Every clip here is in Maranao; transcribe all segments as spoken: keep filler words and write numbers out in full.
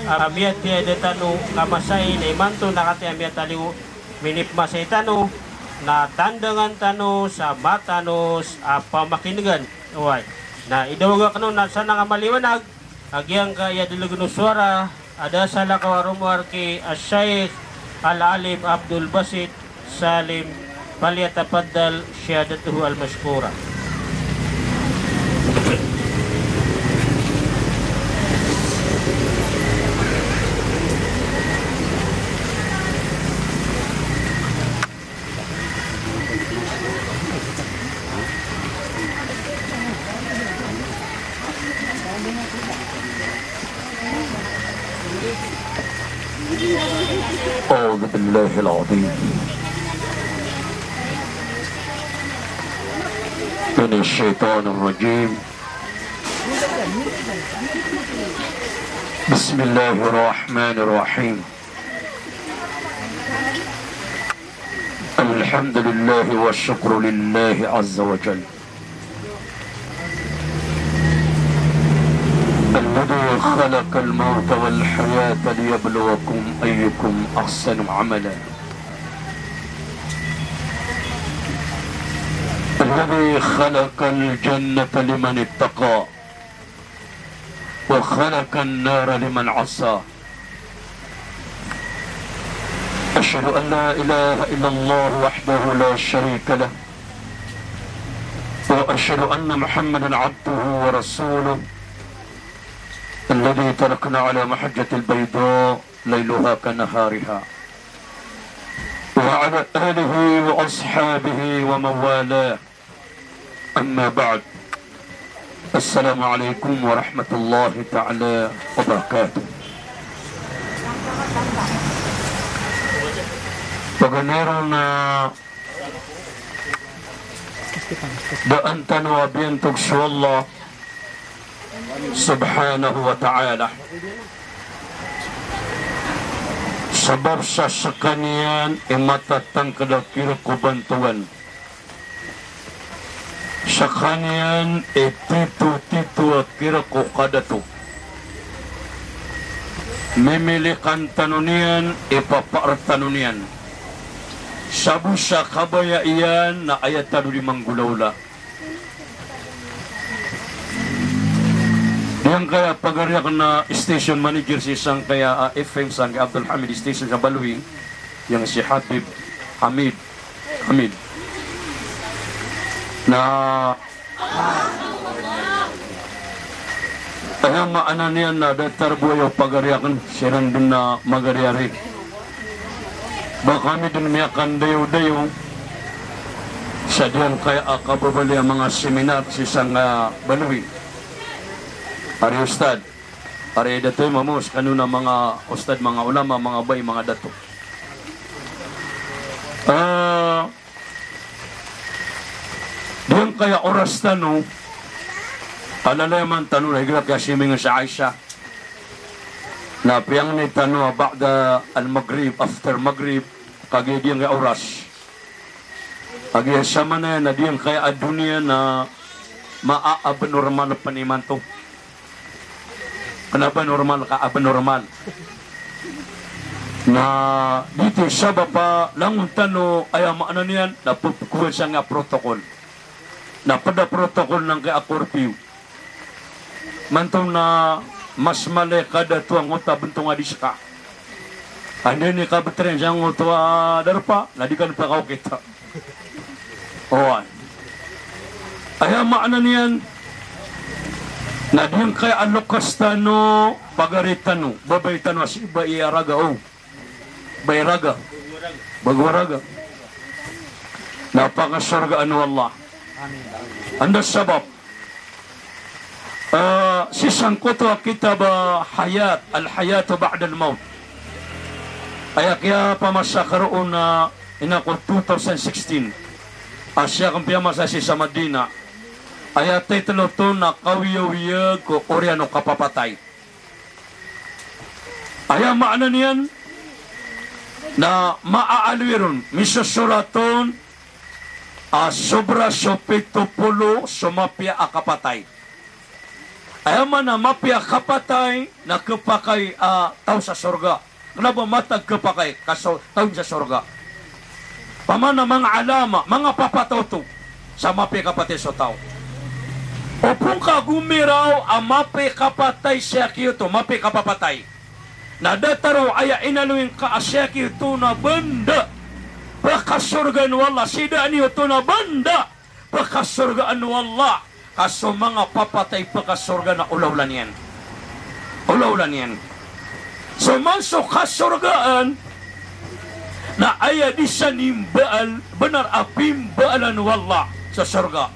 a miyatiyada tano ka masai na imanto na katii a miyataliyo, minipmasai tano na tandangan tano sa matanos a pamakin'gan. Oway. Na idawag akn on na sanang a maliwanag a giyangkaya dlg o sowara a da salakaw a romoar ki Al-Sheikh Al-Alim Abdul Basit Salim, falyatafaddal shahadatuhu al-mashkura. أعوذ بالله العظيم من الشيطان الرجيم. بسم الله الرحمن الرحيم. الحمد لله والشكر لله عز وجل، الذي خلق الموت والحياة ليبلوكم أيكم أحسن عملا، الذي خلق الجنة لمن اتقى وخلق النار لمن عصى. أشهد أن لا إله إلا الله وحده لا شريك له، وأشهد أن محمدا عبده ورسوله الذي تركنا على محجة البيضاء ليلها كنهارها، وعلى آله وأصحابه ومن والاه. أما بعد. السلام عليكم ورحمة الله تعالى وبركاته. Paganay ron na daan tano a biyantog so Allah Subhanahu wa Ta'ala. Sabap sa skaniyan i matatangkd a kirk o bantogan. Skaniyan i titotito a kirk o kadato. Mimilikan tano niyan, ipapaar tano niyan. Sa bo sa kabaya iyan na aya tano di manggolawla. Giyangkaya pagari akn a station manager sii sangkaya, ah, F M sangkaya Abdul Hamid station sa Balwi, giyangkai si Habib Hamid. Hamid. Na aya maana niyan na datar bo aya o pagari akn, siran dn a magari ari. Ba kami dn miyakandayodayo sa giyangkaya a kababaloy a manga seminar sii sangkaya Balwi. Ari ustad, ari dato i mamo, skano na manga ustad, manga ulama, manga bai, manga dato. Ah, Giyangkaya oras tano, a lalayaman tano na igira kiyasiming si Aisha na piyangni tano a ba'da al-maghrib, after maghrib, kagiya giyangkaya oras. Kagiya samanaya na giyangkaya a doniya na ma-abnormal pn imanto. Kna ba normal ka abnormal. Na giyoto i sabap a langon tano, aya maana niyan na pphowasa nga protocol. Na pd a protocol na angkaya a curfew. Imanto na mas mala i kadato angkoto a bntong a di ska. Anda ini ka btren sa angkoto a darpa, na di kano pakaokit. Oway. Aya maana niyan na giyangkaya a loks tano, pagari tano, babay tano a si bai a raga, o. Bai raga. Bago a raga. Na pakasorgaan o Allah. Anda sabap? Ah, sii sangkoto a kitab a Hayat, Al-Hayatu Ba'dal Mawt. Aya kiyapamasa ko roo na ina ko two thousand sixteen. A sii akn piyamasa sii sa Madina. Aya title oto na Kawiyawiyag ko Oriyan o Kapapatay. Aya maana niyan na maaaloy ron, misosorat on a sobra so pito polo so mapiya a kapatay. Aya maana mapiya kapatay na kepakay a taw sa sorga. Kena ba matag kepakay ka so-, taw sa sorga. Pamana manga alama, manga papataw oto sa mapiya kapatay so taw. Opama ka gomiraw a mapiya kapatay siya kiyoto, mapiya kapapatay. Na datar o aya inaloy ngka a siya kiyoto na benda pekasorgaan o Allah, sii daan iyoto na benda pekasorgaan o Allah, ka so manga papatay pekasorgaan a olaola niyan. Olaola niyan. So man so kasorgaan, na aya di sa nimbaal, benar a pimbaalan o Allah so sorga.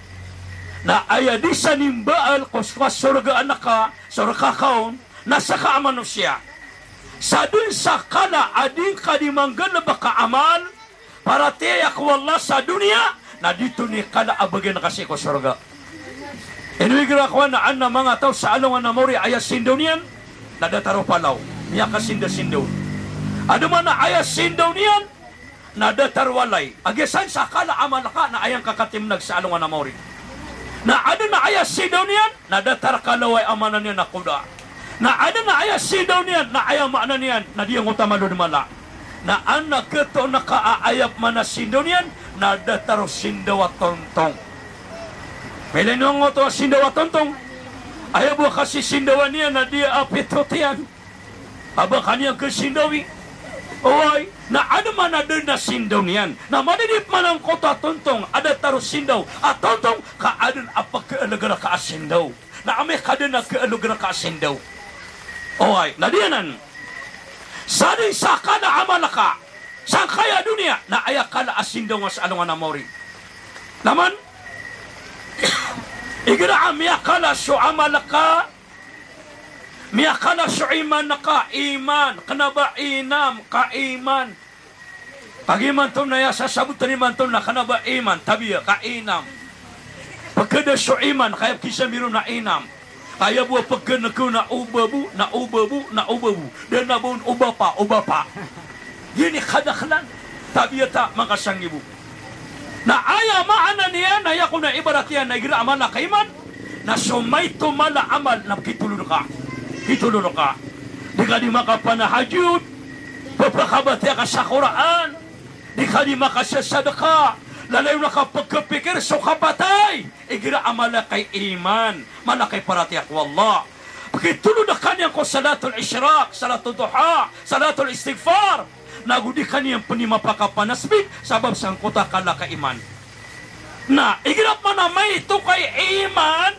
Na aya di sa nimbaal ko kasorgaan ka, so reka ka on, na seka a manosiya. Sa den sa kala a di ngka di manggalebek a amal, paratiyaya ko Allah sa doniya, na di toni kala a bagian ka sii ko sorga. Ino igira ko anan a manga taw sa alongan a maori a aya sindaw niyan na datar o palaw. Miyakasindasindaw. Adn man a aya sindaw niyan na datar o walay. Agiya san sa kala a amal ka na aya ngka katimnag sa alongan a maori. Na adn a aya sindaw niyan na datar a kalaway a maana niyan na koda. Na adn a aya sindaw niyan na aya maana niyan na di angkoto a malood mala. Na an a ketoon ka a aya maana sindaw niyan na datar o sindaw a tontong. Mailay niyo angkoto a sindaw a tontong. Aya bo a kasisindawan iyan na di a pitotiyan. Aba kaniyan kesindawi. Oway, na adn man a dn a sindaw niyan. Na madadii pman angkoto a tontong a datar o sindaw a tontong ka adn a pekeeleger ka a sindaw. Na amay ka dn a keeleger ka a sindaw. Oway, na di anan. Sa den sa kala a amal ka sangkaya doniya, na aya kala a sindaw nga sa alongan a maori. Na man, igira a miyakala so amal ka, miyakala so iman ka, iman, kena ba inam, ka iman. Kagiya imanto na aya sasabotn imanto na kena ba iman, tabiya, ka inam. Pekeda so iman, kaya kizamiro na inam. Aya bo a pekeda ko na oba bo, na oba bo, na oba bo. Da na bo on oba pa, oba pa. Gini kadaklan. Tabiya ta, makasangibo. Na aya maana niyan, na aya ko na ibarat iyan, na igira a mala ka iman, na so maito mala a amal na kitolod ka. Kitolod ka. Di ka di makapanahajud, pepakabatiya ka sa Qur'an, di ka di makasasadaka, lalayon ka pekepikir so kapatay, igira a mala ka iman, mala ka paratiyaya ko Allah. Pekitolod ka niyan ko salatul ishraq, salatul duha, salatul istighfar. Na go di ka niyan peni mapakapanasbih, sabap sangkoto a kala ka iman. Na, igira pman a maito ka iman,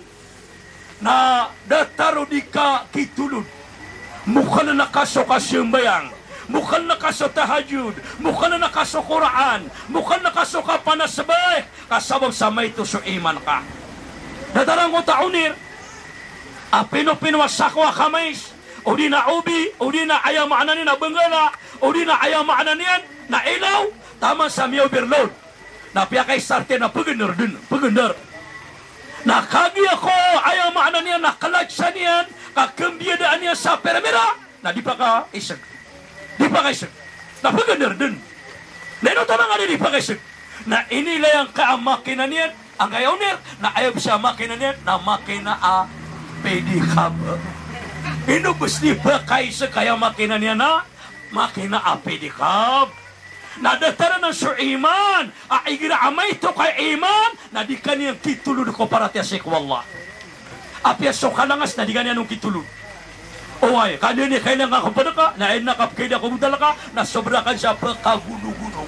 na datar o di ka kitolod. Mokaln ka so kasambayang, mokaln ka so tahajud, mokaln ka so Qur'an, mokaln ka so kapanasbih, ka sabap sa maito so iman ka. Datar angkoto a onir a pinopino a sako a kamais, odi na obi, odi na aya maana niyan na benggala, odi na aya maana niyan na ilaw, taman sa miya-overload. Na piyakaisar tiyan na pegender den, pegender. Na kagiya ko aya maana niyan na clutch sa niyan, ka kembiyadaan iyan sa permira, na di pakaiseg. Di pakaiseg. Na pegender den. Na ino tama nga di pakaiseg. Na inilay angkaya makina niyan, angkaya onir, na aya bes a makina niyan na makina a pedicab. Ino bes di pakaiseg aya makina niyan na makina a pedicab. Na datar anan so iman, a igira a maito ka iman, na di ka niyan kitolod ko paratiyaya sii ko Allah. Apiya so kalangas na di ka niyan on kitolod. Oway, ka di niyan kailangan ko pedeka, na aya na kapekaida ko modal ka, na sobra ka sa pekagonogono.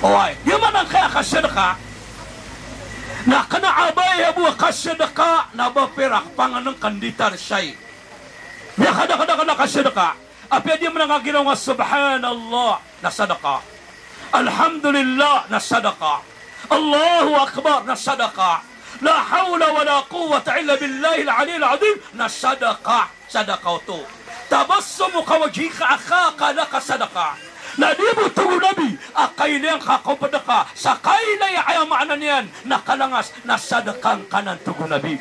Oway, di man angkaya kasadaka. Na kena a ba aya bo a kasadaka, na ba pirak pangenengken di tarsay. Miyakadakadakl a kasadaka. Apiya di man angka giraw nga subhanallah, na sadaka. Alhamdulillah, na sadaka. Allahu Akbar, na sadaka. La hawla wa la quwwata illa billahil aliyyil azim, na sadaka. Sadaka oto. Tabassumuka wajhika akhaka laka sadaka. Na di bo, tig o Nabi, a kailay angka ko pedeka sa kailay a aya maana niyan na kalangas, na sadaka ngka nan, tig o Nabi.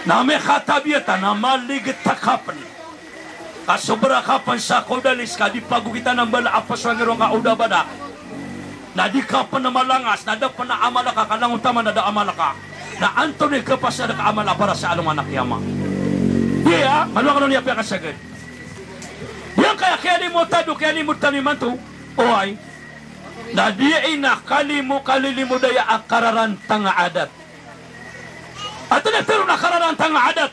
Na amay ka tabiya ta na maliget ka pen. Ka sobra ka pen sa kodalis ka di pagokitan a mbala a pesoang i ron ka o da badak. Na di ka pen malangas, na da pen a amal ka, ka langon taman na da amal ka. Na antonaa i kapasadka a mala para sa alongan a kiyama. Iya, malowa kano niyan piyakasagad. Giyangkaya kiyalimod tano, kiyalimod tano imanto. Oway. Na di ina kalimo, kalilimod aya a kararantang a adat. Antonaa i tero na kararantang a adat?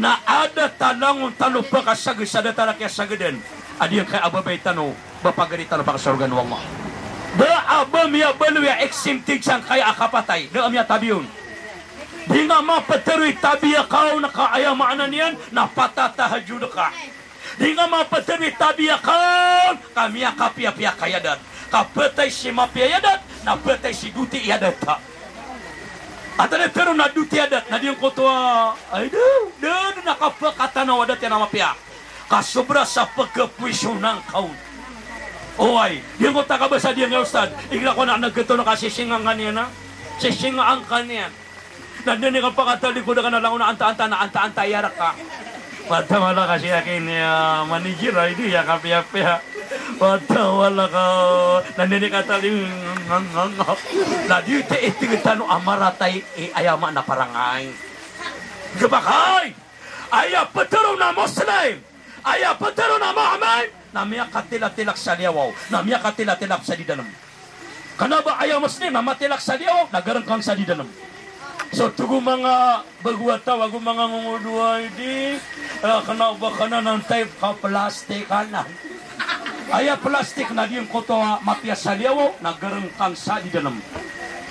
Na adat a langon tano pakasagad sa datar a kiyasagadan a giyangkaya a babay tano, ba pagari tano pakasorgaan o Allah. Da a ba miyabaloy a exempted sangkaya a kapatay, da a miyatabi on. Di nga mapetero i tabiya ka on ka aya maana niyan na patatahajud ka. Di nga mapetero i tabiya ka on ka miyakapiyapiya ka i adat. Ka petay si mapiya i adat, na petay si doti i adat. Antaa i tero na doti i adat, na giyangkoto a, ay, da, da, da, na kapekatanaw a adat iyan a mapiya. Ka sobra sa pekepwiso nangka on. Oway, giyangkoto a kabasa diyan a ustad. Igira ko na nagketo na kasisinga angka niyan, a? Sisinga angka niyan. Na di niyan kapakatalikod ka na langon a antaa-antaa na antaa-antaa i aya reka. Wata wala ka siya kini a manager, ay di aya kapiyapiya. Wata wala ka, na di niyan katali, na di ti, iti tano a marata i, i aya maana parangay. Gabakay! Aya petero na Muslim, aya petero na Mu'min, na miyakatilatilak sa liyawaw, na miyakatilatilak sa didanem. Kena ba aya Muslim na matilak sa liyawaw, na garengkang sa didanem. So, togo manga bago a taw, ago manga ngongodoay di, eh, kena ba kena nan type ka plastik anan. Aya plastik na giyangkoto a mapiya sa liyawaw, na garengkang sa didanem.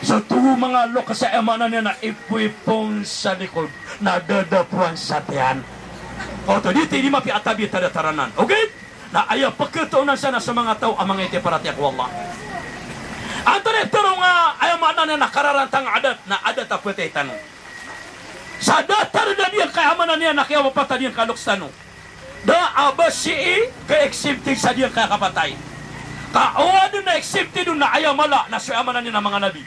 So, togo manga lokes a aya maana niyan na ipoipon sa likod, na dadapowan sa tiyan. Oto, di ti di mapiya a tabiya a datar anan. Okay? Na aya peketoon anan sa na so manga taw a manga itiparatiyaya ko Allah. Antonaa i tero nga aya maana niyan na kararantang a adat, na adat a petay tano. Sa datar a da giyangkaya a maana niyan na kiyawapatan a giyangkaya a lokes tano. Da a ba sii ka-exempted sa giyangkaya a kapatay. Ka o aden a exempted on na aya mala na so aya maana niyan na manga nabi.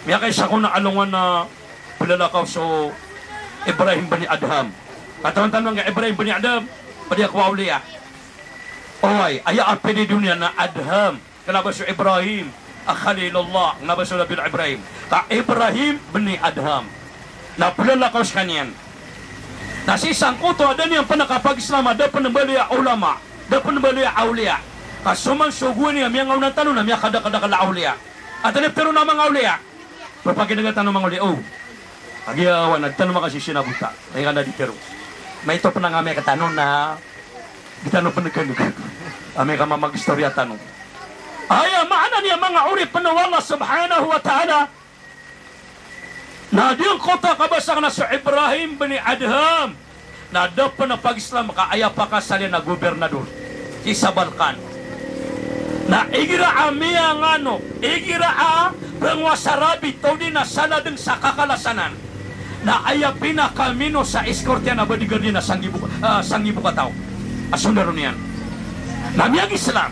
Miyakaisa ko na alongan a pelalakaw so Ibrahim bin Adham. Katawan tano angkai Ibrahim bin Adham, ped iyan ko awliya. Oway, aya a ped i doniya na Adham. Kena ba so Ibrahim a Khalilullah, kena ba so Nabi Ibrahim. Ka Ibrahim bin Adham. Na pelalakaw sekaniyan. Na sii sangkoto a da niyan pen kapag-Islam a da pen mbaloy a ulama, da pen mbaloy a awliya. Ka so man so gowani a miyangaoona tano na miyakadakadakel a awliya. Antaa i tero na manga awliya? Pepakinega tano manga awliya, o. Agiya wan, a di tano makasisinabota. Ay ka na di tero. Maito pen a nga amay ka tano na di tano peneganeg. Amay ka mamagistoriya tano. Aya maana niyan manga oripen o Allah subhanahu wa ta'ala. Na giyangkoto a kabasa aken a so Ibrahim bin Adham. Na da pen pag-Islam ka aya pakasal iyan na gobernador sii sa Balkan. Na igira a miyanganok, igira a pengowasa rabi, odi na saladeng sa kakalasanan. Na aya pinakamino sa escort iyan a bodyguard iyan na sanggibo, ah, sanggibo kataw a sondaro niyan. Na miyag-Islam.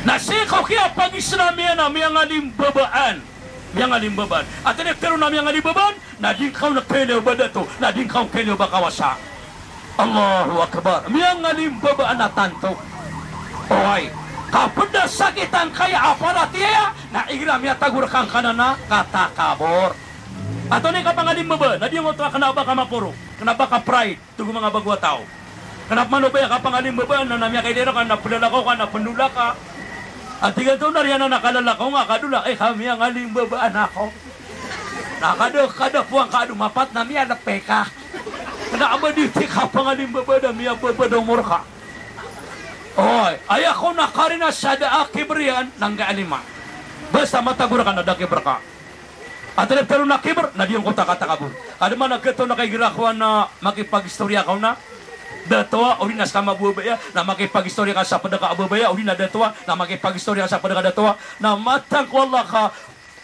Na sii ko kiyapag-Islam iyan na miyangalimbabaan. Miyangalimbabaan. Antaa i tero na miyangalimbabaan? Na di ngka on keliyo ba dato, na di ngka on keliyo ba kawasa. Allahu Akbar. Miyangalimbabaan a tanto. Oway. Ka ped a sakit angkaya a paratiyaya, na igira miyatago reka angkanan na katakabor. Antonaa i kapangalimbabaan? Na giyangkoto a kena ba ka makoro, kena ba ka pride, togo manga bago a taw. Kena pman o ba aya kapangalimbabaan na, na miyakailay reka na pelalakaw ka, na pendola ka. Antaa i ganto na riyan a kalalakaw nga kadola, eh, ka miyangalimbabaan ako. Na kada, kada poan ka ado mapat na miyalepe ka. Kena a ba di ti kapangalimbabaan a miyababad a omor ka. Oy, aya ko na karina sa da a kibr iyan, na ngga a lima. Basta matago reka na da a kibr ka. Antaa i tero na kibr, na giyangkoto a katakabor. Kada mana keto na kaigira ko a na makipagistoriya ka on a dato a, odi na seka mababaya, na makipagistoriya ka sa ped ka a babaya, odi na dato a, na makipagistoriya ka sa ped ka dato a, na matag ko Allah ka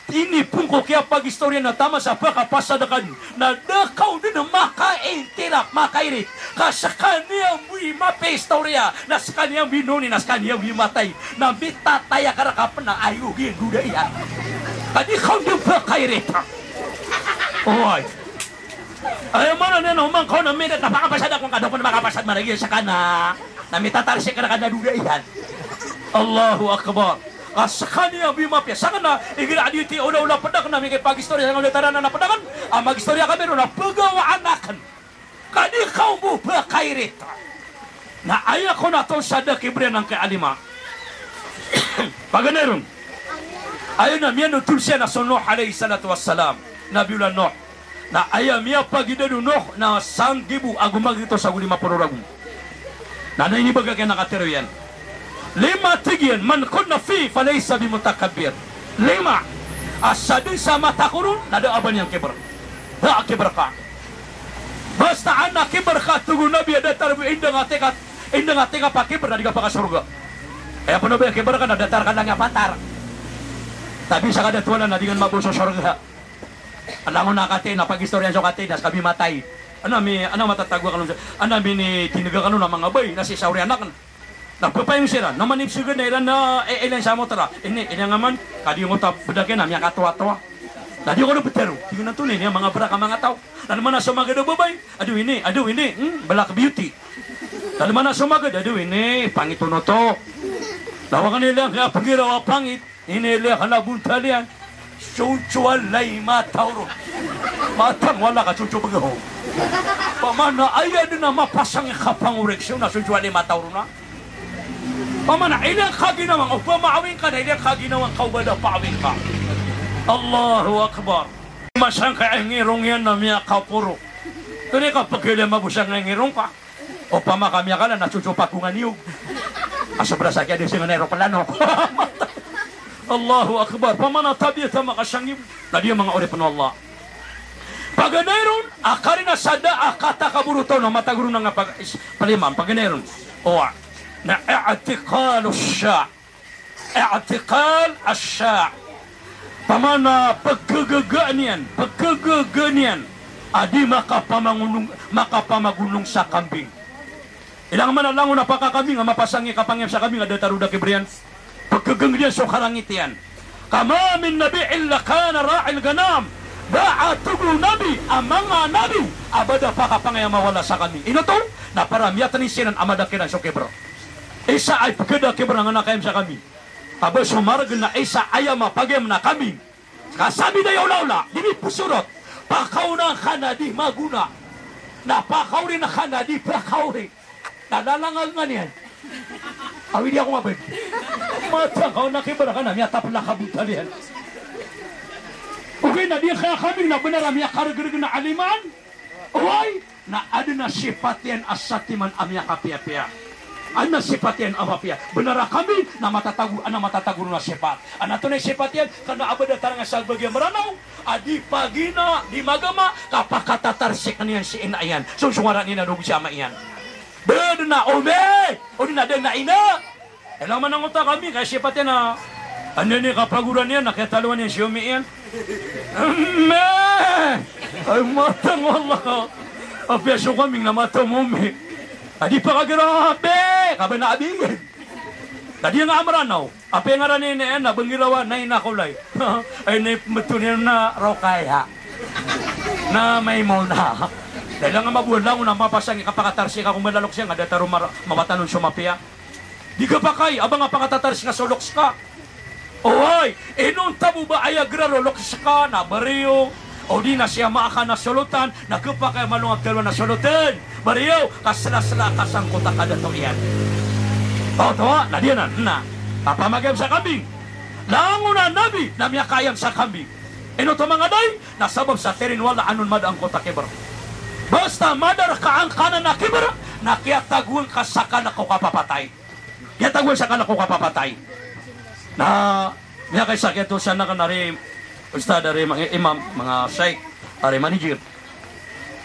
inipon ko kiyapagistoriya na taman sa pekapasad ka den, na da ka on den makaintirap, makairit. Ka sekaniyan bo i mapiya istoriya, na sekaniyan bo i noni, na sekaniyan bo i matay. Na mitataya ka reka pen a ayogi a doda iyan. Ka di ka on den pekairit. Oway. Aya maana niyan na oman ka on a mirit na pakapasad ako ngka, da ko on makapasad, maragi sekaniyan. Na mitatalsik reka na doda iyan. Allahu Akbar. Ka skaniyan bo i mapiya. Sakn na igira a di ti olaola pd akn a mikipagistoriya sa ngka o datar anan a pd akn a magistoriya kami ron a pgawaan akn. Ka di ka ombo pkairit. Na aya kon a toon sa da kibr iyan angkai a lima. Paganay ron. Aya na miyanotol siyan a so Nuh alayhis salatu wassalam. Nabiyullah Nuh. Na aya miyapagidad o Nuh na sanggibo ago magito sa go lima polo ragon. Na, na inibagak iyan a katharo iyan. Lima, tig iyan, "Man kunna fihi falaysa bimutakabbir." Lima. A sadn sa mata ko ron na da a ba niyan kibr. Da a kibr ka. Basta adn a kibr ka, tig o Nabi, a datar bo i ndang a tig a, i ndang a tig a pakibr na di kapakasorga. Aya pn o ba kibr ka na datar ka langon a patar. Tabi sa kadatolan na di ngka mabo so sorga. Langon a kati na pagistoriyaan so kati na ska mimatay. Ana mi, ana matatago kano, ana minitinega kano na manga bay na sii sa oriyan akn. Na pphayong siran na manipsogad na iran na, e, ilan sa motor a. Ini, ini nga man, ka di ngota bdak iyan a miyakatowatowa. Na di ko do btaro. Tig iyan antonaa ini a manga brak a manga taw. Na lman a so magad a babay. Ado ini, ado ini. Hmm, black beauty. Na lman a so magad, ado ini, pangit on oto. Lawagan iyan a pnggiraw a pangit. Ini liya kna bontal iyan. Sotso a lay mata ron. Matang wala ka sotso bgaw. Pamana aya dn a mapasang i kapangori ko sii na sotso a lay mata ron a. Pamana ilay ka ginawa ngka, opama awing ka na ilay ka ginawa ngka o ba da paawing ka. Allahu Akbar. Masang ka ingirong iyan na miyakaporo. Toni ka pagilay mabosang ingirong ka. Opama ka miyakala na sotso pagongan iyo. A sobra sa kiya di singa na eroplano. Allahu Akbar. Pamana tabiya ta makasanggibo. Na di a manga oripn o Allah. Paganay ron, a karina sa da a katakabor o taw na matago ron a nga pag-, is-, paliman. Paganay ron. Owa. Na i'tiqalu sha'. I'tiqal ash-sha'. Pamana pkgagaan iyan, pkgagaan iyan a di makapamangolong, makapamagolong sa kambing. Ilang mana langon a pakakambing a mapasang i kapangayam sa kambing a datar o da kibr iyan. Pkgagangd iyan so karangit iyan. Ka ma min nabi illa kana ra'il ghanam. Da a tig o nabi a manga nabi a ba da pakapangayam a wala sa kambing. Ino oto? Na para miyatni siran a mada kiran so kibr. Isa a ipkada kibr a ngka na kayam sa kambing. Ka ba so marg na isa a aya mapagayam na kambing. Ka sabida i olaola, di mi psorot. Pakaona ka na di magona. Na pakaori na ka na di pakaori. Na lalangal nga niyan. Awid iyan ko nga ba. Matang ka o na kibr ka na miyatapla ka bontal iyan. Ogaid na di ka kambing na bnar a miyakarigrg na aliman. Oway, na adn a sipat iyan a satiman a miyakapiyapiya. Adn a sipat iyan a mapiya. Bnar a kambing na matatago, adn a matatago ron a sipat. Adn a antonaa i sipat iyan, kna a ba da taranga sa bagi a Mranaw a di pagina, di magama, ka pakatatarsik iyan si ina iyan. So, so ngaran iyan a dogo si ama iyan. Bnar na ome, o di na dn a ina. Ina manangota kami, kay sipat iyan a, anda ini kapagoran iyan, na kiyatalowan iyan si ome iyan. Ome! Ay, matang o Allah. Apiya so kambing na mataw mo ome. Adi pakagira, abe! Ka ba na abi. Adi nga a Mranaw. Apiya ngaran iyan na Bangirawa, na ina ko lay. Ay, na ipmbto niyan na Rokaya. Na Maimona. Dahil nga mabuwan langon a mapasang i kapakatarsik ako malalok siya nga datar o mar-, mawatan on so mapiya. Di ka pakay, a ba nga pakatatarsik ka so loks ka. Oway, inonta bo ba aya gra ro loks ka na bariyo, o di na siya maaka na solotan, na khapakay a malongag talowan a solotan. Bariyo, ka slasla ka sangkot a kadato iyan. Oto, na di anan, na. Kapamagayam sa kambing. Langon a nabi, na miyakaayam sa kambing. Ino oto manga day, na sabap sa tirin o Allah anon mada angkoto a kibr. Basta mada rka angkanan a kibr, na kiyatagoan ka sa kalk o kapapatay. Kiyatagoan sa kalk o kapapatay. Na miyakaisa kiyato sa anak na ri ustad, ari manga imam, manga shaykh, ari manager.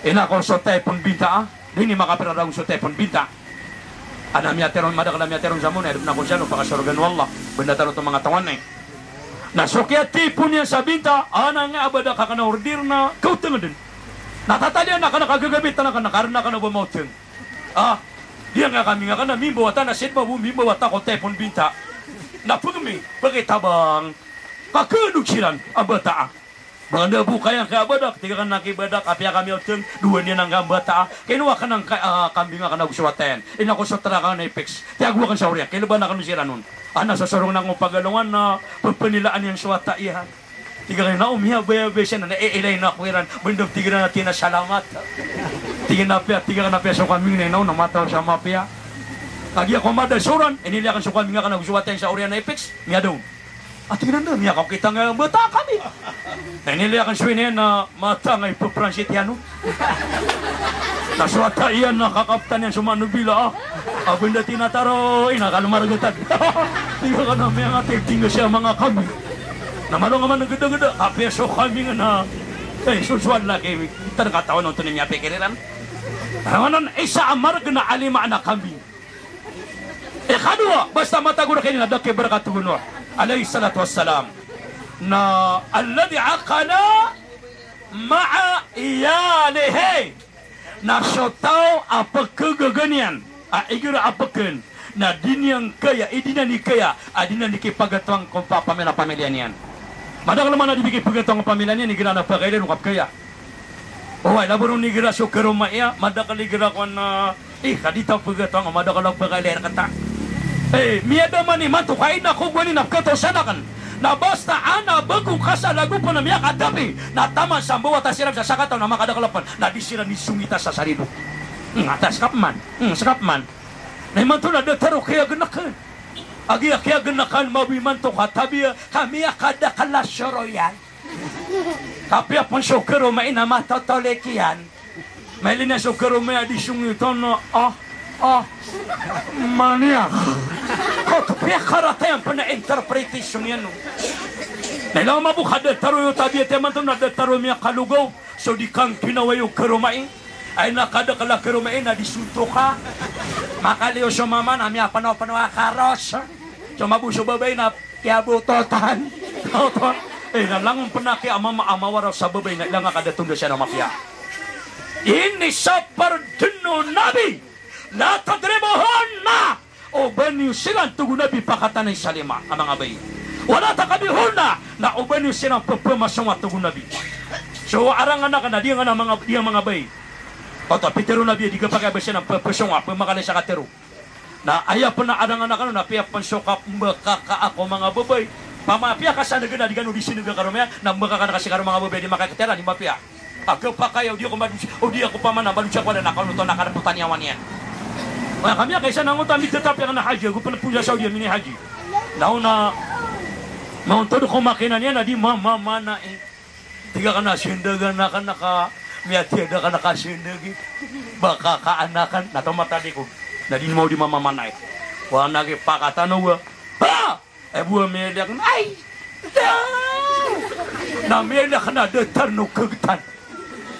Ina ko so typhoon binta a, di ni makapira ragon so typhoon binta. Ana miyatero, madakl a miyatero sa mona, ina ko siya no pakasorgan o Allah, benda tano to manga tawan ni. Na so kiyatyphoon iyan sa binta, ana nga a ba da ka kna order na kaotng dn. Na tatalian na kna kagagamit na kna karna kna ba maotng. Ah, di nga kami nga kna mimbaw a ta na sidma bo mimbaw a ta ko typhoon binta. Na pgmi, pgitabang. Ka kdog siran a bata a. Panganda bo kaya kaya badak, tig akn a ki badak, apiya kami a otn, dowa niyan angka bata, kinowa akn angka, ah, kambing akn ago so wata iyan. Ino ko so tara akn a ipix. Tiyago akn sa oriyan, kilban akn siran on. Ana, sosorong na ko pagalongan na pphanilaan iyan so wata iyan. Tig akn a, o, miyabayabaya siyan, na, e, ilay na ko iran. Bndm, tig iran a tig iyan a salamat. Tig iyan a apiya, tig akn a apiya so kambing na ino, na matao sa mapiya. Kagiya ko mada soran, inilay akn so kambing akn ago so wata iyan sa oriyan a ipix, miyada on. A tig iran a, miyakakita nga bata kami. Na inilay akn so ina iyan na mata nga ipphransit iyan on. Na so wata iyan na kakaptan iyan so manobila, ah. A bnda tinataro, ina, kalomargtan. Tig akn a miyangatay, tig iyan, siya manga kambing. Na malo nga man gdagda, apiya so kambing na, eh, so, so wata laki, tar katawan on oto i miyapikir iran. Anan, isa a marg na alima na kambing. Ikadowa, basta matago rkaniyan na da kibarakat o Nuh alayhis salatu wassalam. Na alladhi aqala ma'a iyalihi. Na so taw a pkagaga niyan a igira a pkn na di niyan kaya, i di niyan di kaya a di niyan di kipagatoang ko pa-, pamilya, pamilya niyan. Madakl man a di di kipagatoang ko pamilya niyan igira na pakailay o kapkaya. Oway, labaw ron igira so karoma iyan, madakl igira kowan na, eh, ka di ta pagatoang, madakl a pakailay rkata. Eh, miyada man imanto ka ina ko gowani na pkataw san akn. Na basta ana bago ka sa lagopan a miyakatabi, na taman sa mbawata siran sa sakataw na makadakl a pn, na di siran isongita sa sarido. Hmm, ata skap man. Hmm, skap man. Na imanto na datar o kiyagnkan. Agiya kiyagnkan, mabi imanto ka tabi, ka miyakadakl a soroyan. Kapiya pn so karoma iyan na matotolik iyan. Mailay niyan so karoma iyan a di songit on, ah, ah, maniya. Kapiya karata iyan pn a interpretation iyan, no. Na ilay mambo ka datar o tabiat imanto na datar o miyakalogaw. So di kangkinawa iyo karoma iyan. Ay na kadakl a karoma iyan na di sontoka. Makaliyo so mama na miyapnopno a karos. So mambo so babay na kiyabototan. Botot. Eh, na langon pn a kiya a mama a mawaraw sa babay na ilay nga kadatonda siya na mapiya. Ini sa pardn o Nabi, la tadribuhunna. O ba niyo siran, tig o Nabi, pakatanay sa lima a manga babay. Wala takbihunna, na o ba niyo siran pphamasonga, tig o Nabi. So arangan akn na di ngana manga, di manga babay. Oto, pitharo o Nabi a di kapakay a ba siran pphamasonga, pphamakanay sa katharo. Na aya pn a arangan akn on na apiya pn so kapmbakaka ko manga babay. Pama apiya ka sa nega na di kano di sinega karoma iyan, na mbakaka ka sii ko manga babay a di makakatera, di mapiya. A kapakay o di ako madu-, o di ako pamana madosa ko adan a kaonotan a kadapotan iyan. Aya kami a kaisa na ngoto a mitatapiya ngana haji, ago pn poon sa Saudi a mini-haji. Na o na maontod ko makina niyan a di mamamanai. Tig akn a sindagan akn ka, miyatiyada akn ka sindagi. Bakakaan akn, na tomatadikod. Na di niyo di mamamanai. Wa nagi pakatano wa. Ha! Ay bo a miyailay akn, ay! Daw! Na miyailay akn a datar o kagtan.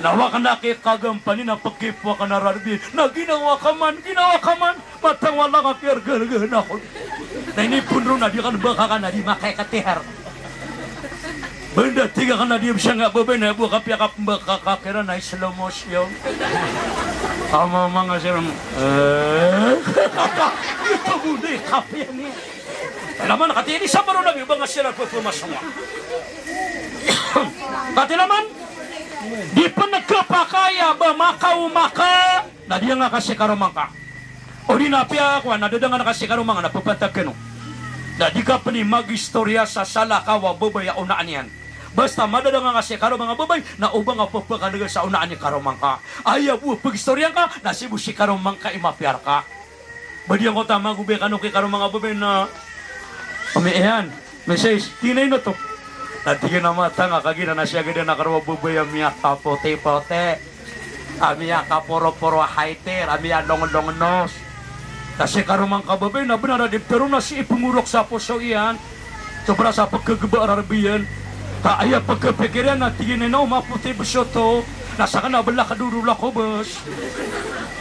Na wa akn a kikagampani na pkipo akn a rarbi. Na ginawa ka man, ginawa ka man. Matang wala ka kiyargarga na akn. Na inipoon ron a di akn bakakan a di makaikatihar. Banda tig akn a di bsanga babay na bo kapiya ka pmbakaka kiran a slow motion. Ama manga siran. Eh. Ito bo di kapiya niyan. Laman kati ini sabar o Nabi, ba nga siran pphamasonga. Kati laman, di pn kapakay a ba makaoma ka, na di nga ka sii karoma ngka. O di na apiya kowan, na dadangan ka sii karoma ngka, na pphantagan o. Na di ka pn i magistoriya sa salakaw a babay a onaan iyan. Basta madadangan ka sii karoma ngka babay, na o ba nga pphakandagan sa onaan i karoma ngka. Aya bo a pagistoriya ngka, na sii bo sii karoma ngka i mapiya rka. Ba di angkoto a manga babay kano ki karoma nga babay na, "Ami iyan, misis, tig iyan, ino oto?" Na tig iyan a matang a kagiya na siyagadan a karoma babay a miyakapotipoti, a miyakaporoporo a haitir, a miyalonglongnos. Na sii karoma ngka babay na bnar a di ptharoon a sii pngorok sa poso iyan. Sobra sa pkhagba a rarbi iyan. Ka aya pkhapikir iyan na tig iyan a ino, mapoti bs oto, na sakn a blak dodolak o bs.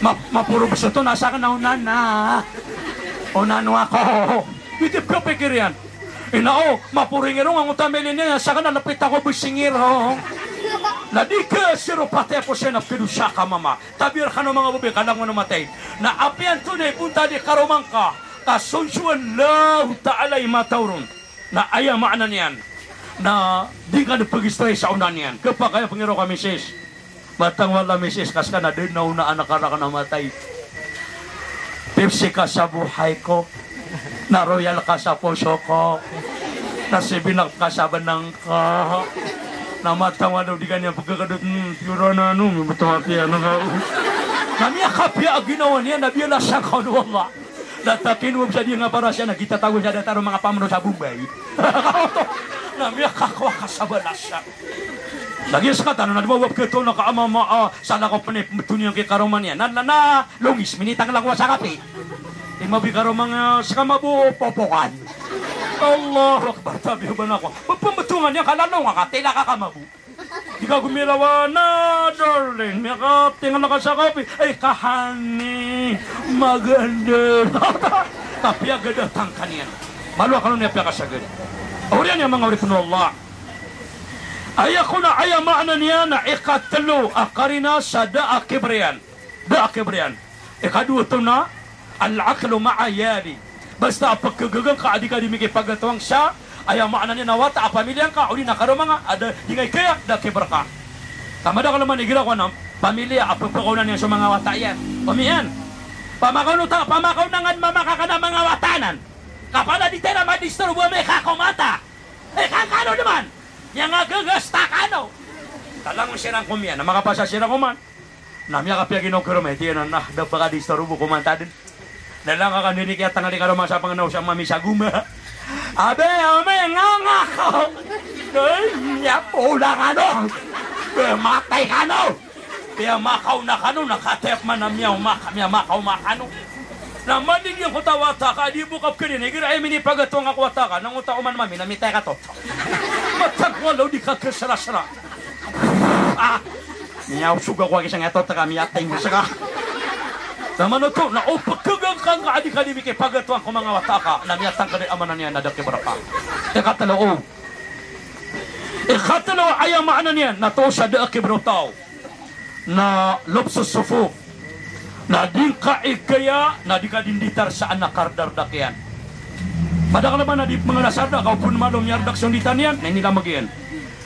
Ma-, maporo bs oto na sakn a onana. Onano ako. Giyoto i pkhapikir iyan. Ina o, maporo i ngirong angkoto a mailay niyan, na sakn a lpit ako bs i ngirong. Na di ka sii ropati a poso iyan a pkhadosa ka mama. Tabiya rkano manga babay ka langon o matay. Na apiya antonaa i bontal i karoma ngka, ka sonsowan Allahu Ta'ala i mataw ron. Na aya maana niyan, Na di ngka dn pgistoay sa ona niyan. Khapakay a pangiraw ka misis. Matang wala misis ka ska na da dn a ona anak a rakn a matay. Pepsi ka sa buhay ko. Na Royal ka sa poso ko. Na Seven Up ka sa bnng ko. Na matang wala o di ka niyan pgkakadot, hmm, piyora na ano, miyabtong a piya na ka. Na miyakapiya a ginawa niyan na biyalasan ka on o Allah. Na takin o ba sa di nga para siya na gitatago siya datar o manga pamno sa Bombay. Na miyakakowa ka sa balasan. Lagid a ska tano na di ba wap keto na ka ama ma, ah, sa lakaw pn i pmbto niyan ki karoma niyan. Na, na, na, longis, minitang lakaw sa kape. Di mabi karoma nga, ska mabo, popokan. Allahu Akbar, tabi o ba na ko. Pmbto nga niyan ka lalaw nga ka, tila ka ka mabo. Di ka gomiraw a, na, darling, miyakatingala ka sa kape. Ay, ka honey, maganda. Kapiya gada tangka niyan. Malo a kano niyan piyakasagad. Oriyan iyan manga oripn o Allah. Aya kon a, aya maana niyan na ikatlo a karina sa da a kibriyan. Da a kibriyan. Ikadowa oto na al-aqlu ma'a iyali. Basta a pkhagaan ka a di ka di mikipagatoang sa, aya maana niyan na wata a pamilya ngka, odi na karoma nga, a da di nga ikaya, da kibr ka. Ka madakl man igira ko na pamilya a pphakaonan iyan so manga wata iyan. Omi iyan. Pamakaono ta, pamakaona nga mamakakan a manga wata anan. Ka pala di tira madisturbo a mikakomata. Eh, kan kano dn man. Miyangagagas ta kano. Talangon siran ko miyan, na makapasa siran ko man. Na miyakapiya ginawa ko roma, iti na, na, da pakadisturbo ko man ta dn. Na lang ka kandini kiyatangadi ka roma sa pangnaw sa mami sa goma. Abe, ame, nganga ko. Ay, miyapola kano. Be, matay kano. Piyamakaona kano, na katep man a miyaoma ka, miyamakaoma kano. Na malign ko ta wata ka, di bo ka pkhaadn, igira aya minipagatoang ka ko wata ka, na ngota oman mami, na mitay ka to. Matag wala o di ka ksrasra. Ah, miyaosog ako a kisang eto, teka, miyatay mo ska. Na mano to, na o pkhagaan ka ngka a di ka di mikipagatoang ko manga wata ka, na miyatangkd a maana niyan na da kibr ka. Ikatlo o. Ikatlo, aya maana niyan na to sa da a kibr o taw na lubsus sufuf. Na di ngka ikaya, na di ka di nditar sa ana kardardak iyan. Madakl man a di manga na sardak, ka o pn malo miyardak so nditar iyan, na inilamag iyan.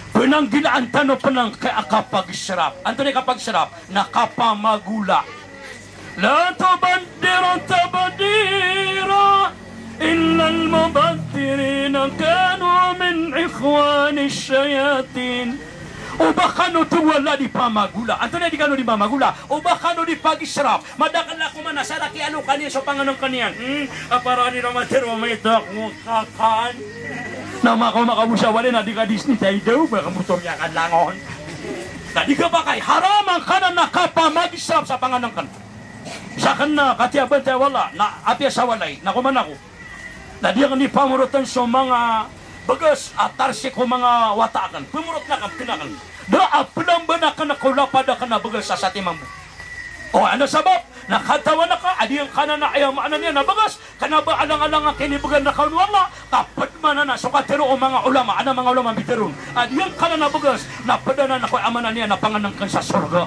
Pnanggilaan tano pn angkai a kapagsrap. Antonaa i kapagsrap? Na kapamagola. La tubaddiru tabdira, innal mubaddirina kanu min ikhwani shayatin. O ba kano to wala di pamagola. Antonaa i di kano di pamagola? O ba kano di pagisrap. Madakl a koman a sarak i alokan iyan so pangnngkn iyan. Hmm, a para di na matero, maito ako kakan. Na makaoma ka bo sa walay na di ka di sni, tay daw ba ka moto miyakan langon. Na di ka pakay, haram angkanan a kapamagisrap sa pangnngkn. Sakn na katiya bantay o Allah, na apiya sa walay, na koman ako. Na di akn di pamorotn so manga bgas a tarsik o manga wata akn. Pmorotn akn, pkn akn. Da a plamban akn ko lapad akn a bgas a satiman bo. O, ano sabap? Na katawan ka a di angkanan a aya maana niyan na bgas, kna ba alang-alang a kinibgan rka on o Allah, ka pd man anan so katero o manga ulama, adn a manga ulama a mbitero on a di angkanan a bgas, na pd anan ko aya maana niyan na pangnngkn sa sorga.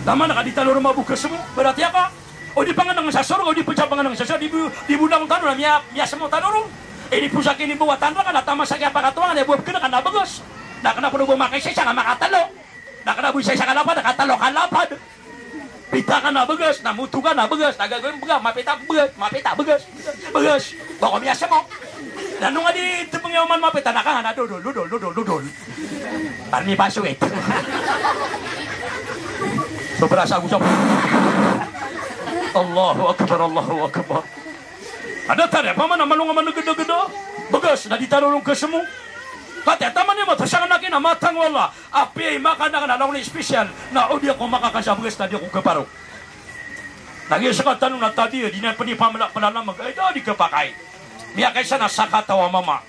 Taman ka di tano roo mabokes mo, baratiya ka, o di pangnngkn sa sorga, o di pd sa pangnngkn sa sorga, di bo, di bo langon tano na miya, miyasmo tano roo. Inipoon sa kinibawatan rka na taman sa kiyapakatoangan iyan bo a pkn ka na bgas. Na kna pd o ba makaisa-isa ka makatlo. Na kna bo isa-isa ka lapad, katlo ka lapad. Pita ka na bgas, na moto ka na bgas, na gagawin bgas, mapita bgas, mapita bgas, bgas. Ba ko miyasmo. Na ino nga di tbng iyan oman mapita, na kahan a dodol, dodol, dodol, dodol. Parmi paso ito. Sobra sa gusto. Allahu Akbar, Allahu Akbar. Ada tari, apa mana malong a manggdagda? Bgas, na di tano roo kesmo. Kati, taman iyan mata, sangn a kina matang o Allah. Apiya i makan akn a langon i special, na o di ako makakan sa bgas na di ako keparo. Na giya sktano na tadi, di na pn i pamla, plamag, ay da di kepakay. Miyakaisa na sakataw a mama.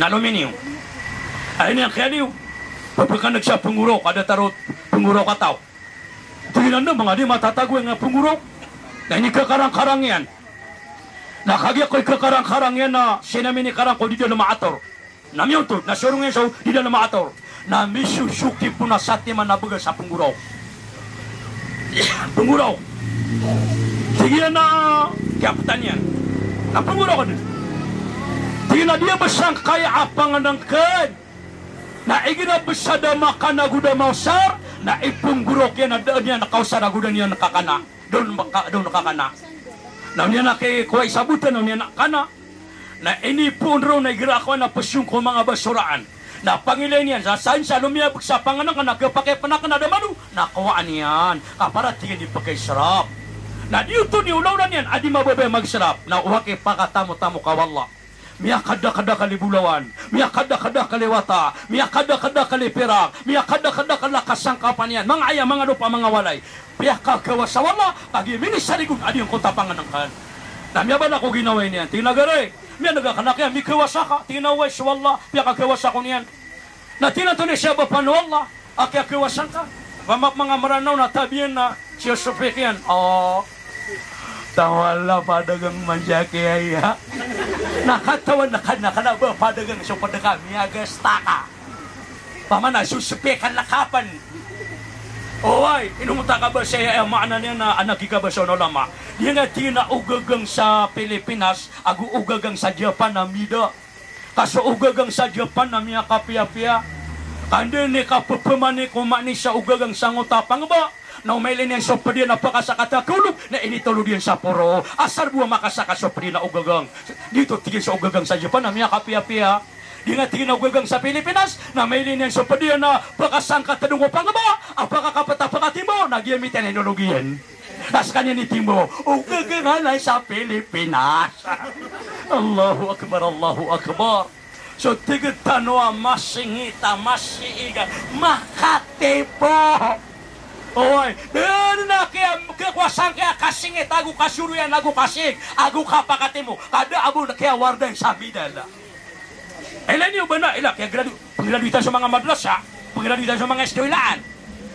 Na lominiyo. Ay niyan kiyaliyo. Pepkaneg sa pngoraok, ka datar o pngoraok a taw. Tig iyan a manga di matatago iyan a pngoraok. Na inikakarangkarang iyan. Na kagiya ko ikakarangkarang iyan na sii na minikarang ko di dalm a ator. Na miyontod, na sorong iyan so di dalm a ator. Na misosoki pn a satiman a bgas a pngoraok. Pngoraok. Tig iyan a kiyaptan iyan. Na pngoraok dn. Tig iyan Na di a ba sangkaya a pangnngkn. Na igira bs a da makana ago da maosar, na ipnggorok iyan a da niyan kaosar ago da niyan kakana. Da on maka-, da on kakana. Na on iyan a kikowa i sabota, na on iyan a kana. Na inipoon roo na igira a kowan a pzong ko manga basoraan. Na pangilay niyan, sa sain sa lomiyabg sa pangnngkn a kiyapakay pn akn a da malo, na kowaan iyan. Ka para tig iyan di pkaisrap. Na di oto niolaola niyan a di mababaya magsrap. Na owa kipakatamotamo ka o Allah. Miyakadakdakl i bolawan, miyakadakdakl i wata, miyakadakdakl i pirak, miyakadakdakl a kasangkapan iyan. Manga aya, manga lopa, manga walay. Piyakagawa sa wallah, kagiya minisarigon a di ngka oto pangnngkn. Na miyabala ko ginawai niyan. Tig iyan a gari, miyan'g akn a kiya, migawa sa ka. Tig iyan a oway so wallah, piyakagawa sa ko niyan. Na tig iyan antonaa i sabap o wallah a kiyagawa sangka. Opama ko manga Mranaw na tabiya iyan na siyosopik iyan. O, taw wallah padagang man sa kiya iya. Na katawan akn a kna ba padagang so pd ka, miyagasta ka. Opama na sosopik ka na kapn. Oway, ino ngka kabasa aya maana niyan na anak i kabasa o ulama. Di nga tig iyan a ogagang sa Pilipinas ago ogagang sa Japan a mida. Ka so ogagang sa Japan na miyakapiyapiya. Ka anda i kapphamanik o manik sa ogagang sangkoto a pangba. Na o mailay niyan so pd iyan a pakasakat a kaolog, na initolod iyan sa poro. Asar bo a makasakat so pd iyan a ogagang. Giyoto tig iyan so ogagang sa Japan na miyakapiyapiya. Di nga tig iyan a ogagang sa Pilipinas, na mailay niyan so pd iyan a pakasangkat a dong o pangba, a pakakapt a pakatimbo, na giyamit iyan a inolog iyan. Na skaniyan i timbo, ogagang anan sa Pilipinas. Allahu Akbar, Allahu Akbar. So tig tano a masingit a masiig a makatipo. Oway, da dn a kiya, kiyakowa sangkaya kasingit ago kasoroyan ago kasiig ago kapakatipo. Ka da a bo kiyawardan sa midal. Ilay niyo ba na, ilay, kiyagradu-, pnggraduitan so manga madrasa, pnggraduitan so manga eskolaan.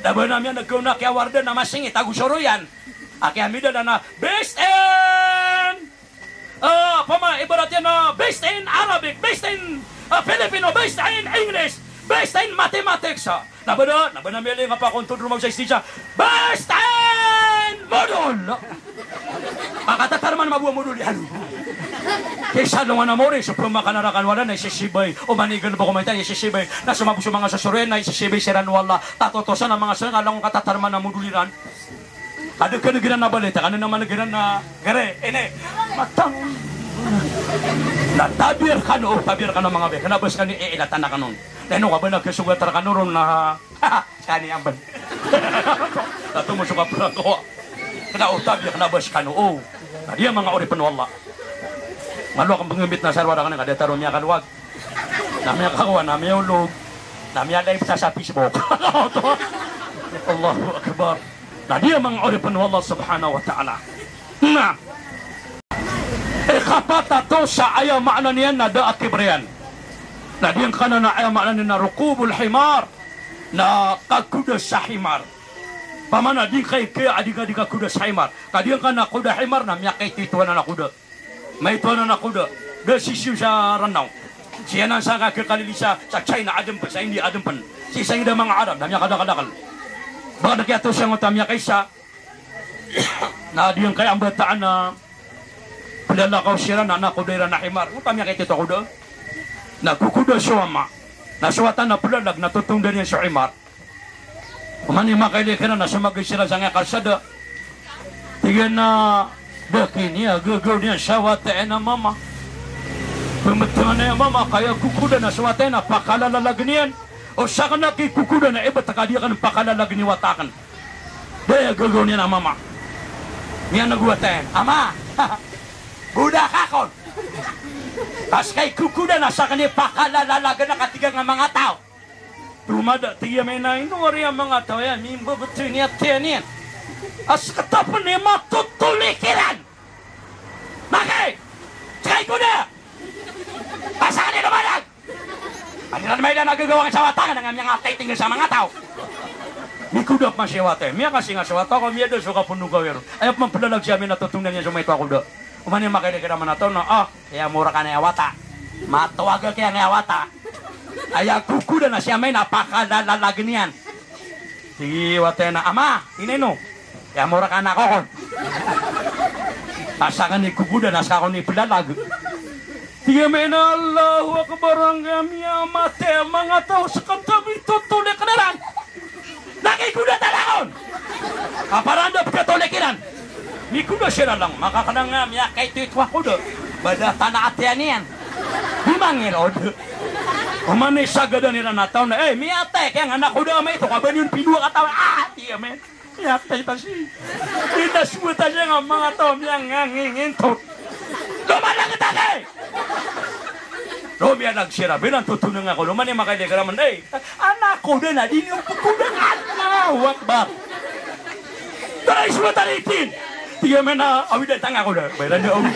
Da ba na miyan'g ko na kiyawardan a masingit ago soroyan. A kiyamidal na best in, ah, opama, ibarat iyan na best in Arabic, best in, ah, Filipino, best in English, best in mathematics, ah. Na ba da, na ba na miyailay nga pakontod roma sa istisa. Best in modol. Makatatarman maboa modol iyan. Kisa longan a mori, so pmakanarakan wala na isisibay. O manigan ba ko maita isisibay. Na so mabo so manga sosoroyan na isisibay siran wala. Tatotosan a manga sosoroyan, ka langon katatarman a modol iran. Ka da kn igira na balita, ka na naman igira na gari, ini. Matang. Na tabiya rkano, o, tabiya rkano manga bi. Kna ba skaniyan i ilatan akn on. Na ino ka ba na kasogat rkano ron na, skaniyan pn. Na tomo so kapran ko. Kna o tabiya, kna ba skano, o. Na di a manga oripn o Allah. Malo akn pnggmbit na sarwar akn ka da taro miyakalowag. Na miyakakowa, na miyaolog, na miyalive sa, sa Facebook. Allahu Akbar. Na di a manga oripn o Allah Subhanahu wa Ta'ala. Na ikapat a tosa a aya maana niyan na da a kibriyan. Na di ngka na, na aya maana niyan na rukubul himar. Na kakoda sa himar. Pamana di ngka i kaya a di ngka, di kakoda sa himar. Ka di ngka na koda himar na miyakaitoito anan a koda. Maito anan a koda. Da sisiyo sa Ranaw. Sii anan sa kakalilisa sa China, adn pn sa India, adn pn. Sii sa India manga Arab, na miyakadakdakl. Ba da kiyatosa ngoto a miyakaisa. Na di ngka i ambataan a plalakaw siran na, na koda iran a himar. Ngoto a miyakaitoito a koda. Na kokoda so ama. Na so wata na plalag na totondan iyan so himar. Oman i makailay kiran na somagad siran sangkaya kalsada. Tig iyan a da kini a gagaw niyan sa wata iyan a mama. Pmbtngan iyan a mama ka aya kokoda na so wata iyan a pakalalalagn iyan. O sakn a kikokoda na ibt ka di akn pakalalag i wata akn. Da aya gagaw niyan a mama. Miyan'g o wata iyan, "Ama, bodak akn." Ka ska i kokoda na sakn i pakalalalagn ka, tig iyan, a manga taw. Tomada, tig iyan, maina ino ari a manga taw aya mimbebetoy niyan tiyan iyan a sktapn i matotoli kiran. Maki! Ska i koda! Asar i lomalag! Aniran maila na gagawang sa wata, na nga miyangatiting sa manga taw. Mikoda pman si wata. Miyakasinga si wata, ka miyada so kaponogawi ron. Aya pman plalag si ama na totondan iyan so maito a koda. Oman i makailay kiran a manga taw na, ah, aya mora ka na aya wata. Matoag ka aya wata. Aya kokoda na si ama na pakalalalagn iyan. Tig i wata iyan a, "Ama, ino ino? Aya mora ka na kokon." Asar i kokoda na ska kon i plalag. Tig iyan a, Allahu Akbar, angkaya miyamati a manga taw, sktano i totolik iran. Na kikoda ta langon. Aparanda pkatolik iran. Mikoda siran langon, makakna nga miyakaitoito a koda. Ba da tana a tiyan iyan. Di mangirod. Oman i sagadan iran a taw na, eh, miyatay kaya nga na koda ama ito, ka ba niyo pinowa kataw, ah, tig iyan. Miyatay ta si. Di ta so ta siya nga manga taw miyangangingintod. Lomanang ta ki! Lomiyalag siran, bilang totonang ako, loman i makailay ka raman, eh, anak ko da na, di niyo pkoda, Allahu Akbar. Taray so tarikin. Tig iyan a, awid a tanga ko da. Bayran da, awid.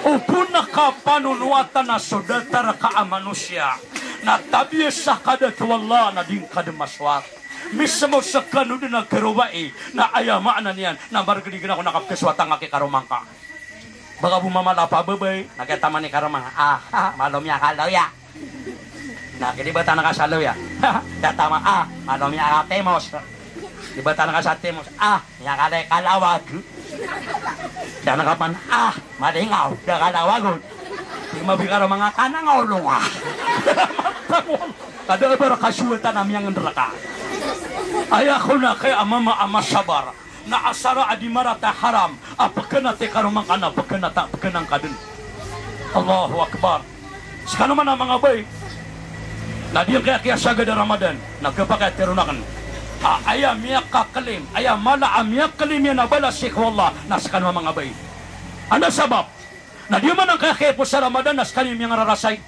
Opama ka panonowatan a so datar ka a manosiya na tabiya sa kadat o Allah na di ngka dn masowat. Mismo skano dn a karobai, na aya maana niyan na margn i ginawa ko na kapkasowatan ka ki karoma ngka. Ba ka bo mamalapa a babay, na kiyataman i karoma ngka, ah, ah, malo miyakalaw iya. Na kidibatan ka sa law iya. Kiyataman, ah, malo miyakatimos. Dibatan ka sa timos, ah, miyakalaw i kalawag. Kiyana ka pman, ah, malingaw, da kalawag on. Di mabikar a manga kanang olong, ah. Kada a ba rka sowatan a miyangnrka. Aya kon a kay a mama a masabar. Na asar a di marata haram a pkhanat i karoma ngka na pkhanat a pkhanat ngka dn. Allahu Akbar. Skano man a manga babay na di ngka kiyasagad a Ramadan, na khapakay a tharoon akn a aya miyakaklaim, aya mala a miyaklaim iyan a balas sii ko Allah na skano a manga babay. Anda sabap? Na di man ngka kiyapowasa a Ramadan na skano i miyangararasay.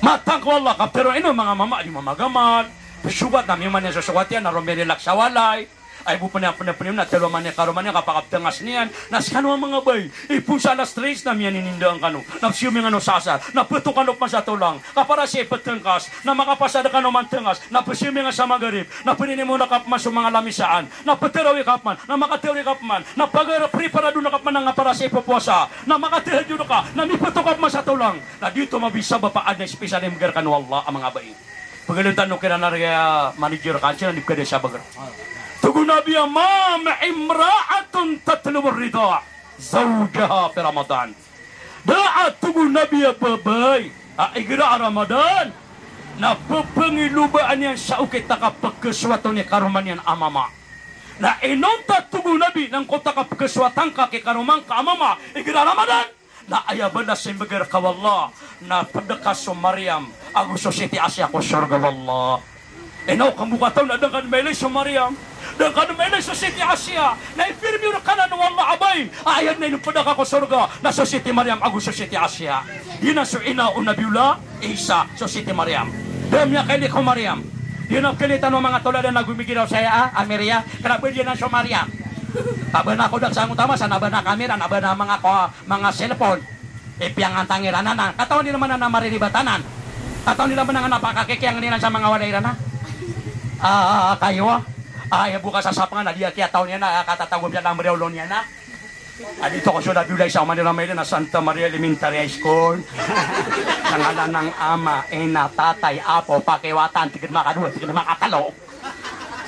Matang ko Allah, kaptharoon ino manga mama a di mamagamal, psogat na miyaoma niyan so sowat iyan na romirelax sa walay. Ay bo pn a pn a pn a pn a tlo a mani karoma niyan kapakaptngas niyan. Na skano a manga babay, ipon sa alas tres na miyanininda kano. Na psiyomi ngka o sasar. Na pto kano pman sa tolang. Kaparasay ptngkas. Na makapasad kano man tngas. Na psiyomi ngka sa magrib. Na pninimon ka pman so manga lamisaan. Na ptarawi ka pman. Na makatarawi ka pman. Na pagar preparado na ka pman a ngaparasay ppowasa. Na makatahajud ka. Na mipto ka pman sa tolang. Na di oto mabisabap a adn a special a imbgay rkano o Allah a manga babay. Pagaloy tano kiran a rk a manager ka, ansi na di pkada sa bagr. Tig o Nabi a, "Ma min imra'atin tatlubur ridha zawjiha fi Ramadan." Da a, tig o Nabi, a babay a igira a Ramadan na pphangiloba iyan sa okit a kapkhasowat on i karoma niyan a mama. Na inonta, tig o Nabi, na angkoto a kapkhasowat angka ki karoma ngka a mama igira a Ramadan, na aya balas a imbgay rka o Allah na pd ka so Maryam ago so Siti Asiya ko sorga o Allah. Ino, kambo ka taw na da ngka dn mailay so Maryam, da ngka dn mailay so Siti Asiya, na ipirmiyo rka nan o Allah a babay a aya dn a inompd ka ko sorga na so Siti Maryam ago so Siti Asiya. Giyanan so ina o Nabiyullah Isa, so Siti Maryam. Da miyakailay ko Maryam. Di na pkhailay tano a manga toladan a gomigiraw saya a, a Miriam, kna ba di anan so Maryam. Ka ba na kodak sa angkoto a masa, na ba na kamera, na ba na manga ko, manga cellphone. Ipiyangantang iran anan. Katawan iran man anan a mariribatan anan. Katawan iran man anan a pakakikiyang iran sa manga walay iran a, a, a, kayo a. A, aya bo kasasapangan a di a kiyataw niyan a, a, katatago iyan a mriyaw lon iyan a. A di to ko so Nabiyullah Isa, oman iran mailay na Santa Maria Elementary High School. Sa ngalan ng Ama, Ina, Tatay, Apo, Pakiwatan, tig iyan makadowa, tig iyan makatlo.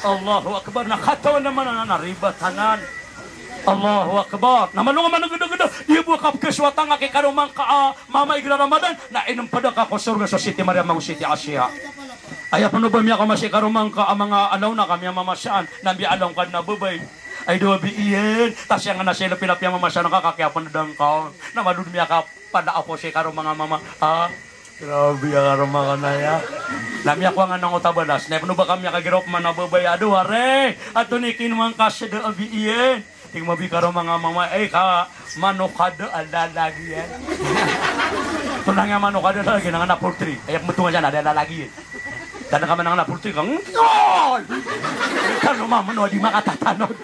Allahu Akbar, na katawan anan a, na ribat anan. Allahu Akbar. Na malo ngka man a gdagda, di bo kapkhasowat angka ki karoma ngka a mama igira Ramadan, na inompd ka ko sorga so Siti Maryam ago Siti Asiya. Aya pn o ba miyakaoma si karoma ngka a manga alaw na ka miyamamasaan, na miyalaw ngka dn a babay. Ay dawa bi iyan, ta siyang na sii lpilap iyan mamasan ka, ka kiyapndang ka on. Na malo dn miyakapanda a pose karoma nga mama. Ah, grabe ya karoma ka na ya. Na miyakowa nga nan oto a balas. Na ipno ba ka miyakagiraw pman a babay a, dawa re, antonaa i kinowa ngka sa dawa bi iyan? Tig mambo i karoma nga mama, ay ka manok a da a lalag iyan. Tonaa i manok a da a lalag iyan, na nga na poultry. Ay, aya pmbtongan san a da a lalag iyan. Tano ka man a nga na poultry ka, ngkol! Kano mambo a di makatatanod.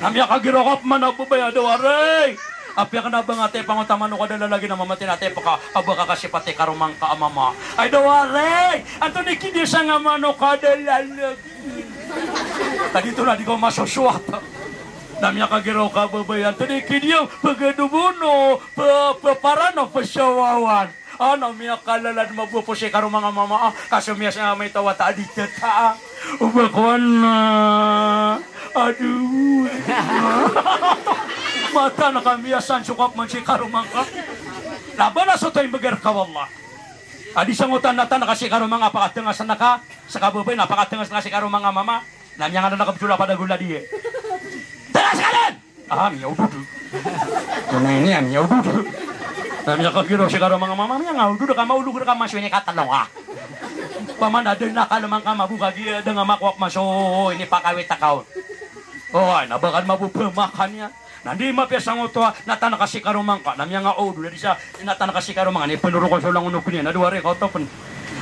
Na miyakagiraw ka pman a babay a, dawa re, apiya kna ba nga taypa ngkoto a manok a da a lalag iyan a mamatay na taypa ka a ba ka kasipat i karoma ngka a mama. Ay dawa re, antonaa i kidiya sa nga manok a da a lalag iyan? Tadi to na di ka masosowat. Na miyakagiraw ka a babay a, antonaa i kidiya, pagadobo no, pa, paparan o pasawawan. Ana miyakalalad mambo a pose karoma nga mama a, ka so miyasama i tawata a di tata a. O ba kowan na. Aduh. Matan ka miyasan so kapman si karoma ngka. Na ba na so oto i mbgay rka, wallah. A di sangoto a natan ka si karoma ngka, pakatengas na ka, sa kababay na pakatengas na ka si karoma ngka, mama. Na miyangadan a kabsola pada gola di. Tengas ka den! Ah, miyaodod. Na ini, ah, miyaodod. Na miyakagiraw si karoma ngka, mama, miyangaodod ka, maolog rka, maso ini katelo ka. Paman a den a kalman ka, mabo ka giya, den a makowa ko maso ini pakawit akaw. Oway, na ba ka den mabo pemakan iyan. Na di mapiya sangoto a natan ka si karoma ngka, na miyangaodod a di sa natan ka si karoma ngka, na ipenoro ko so langon o koniya, na dowa ri kaoto pen.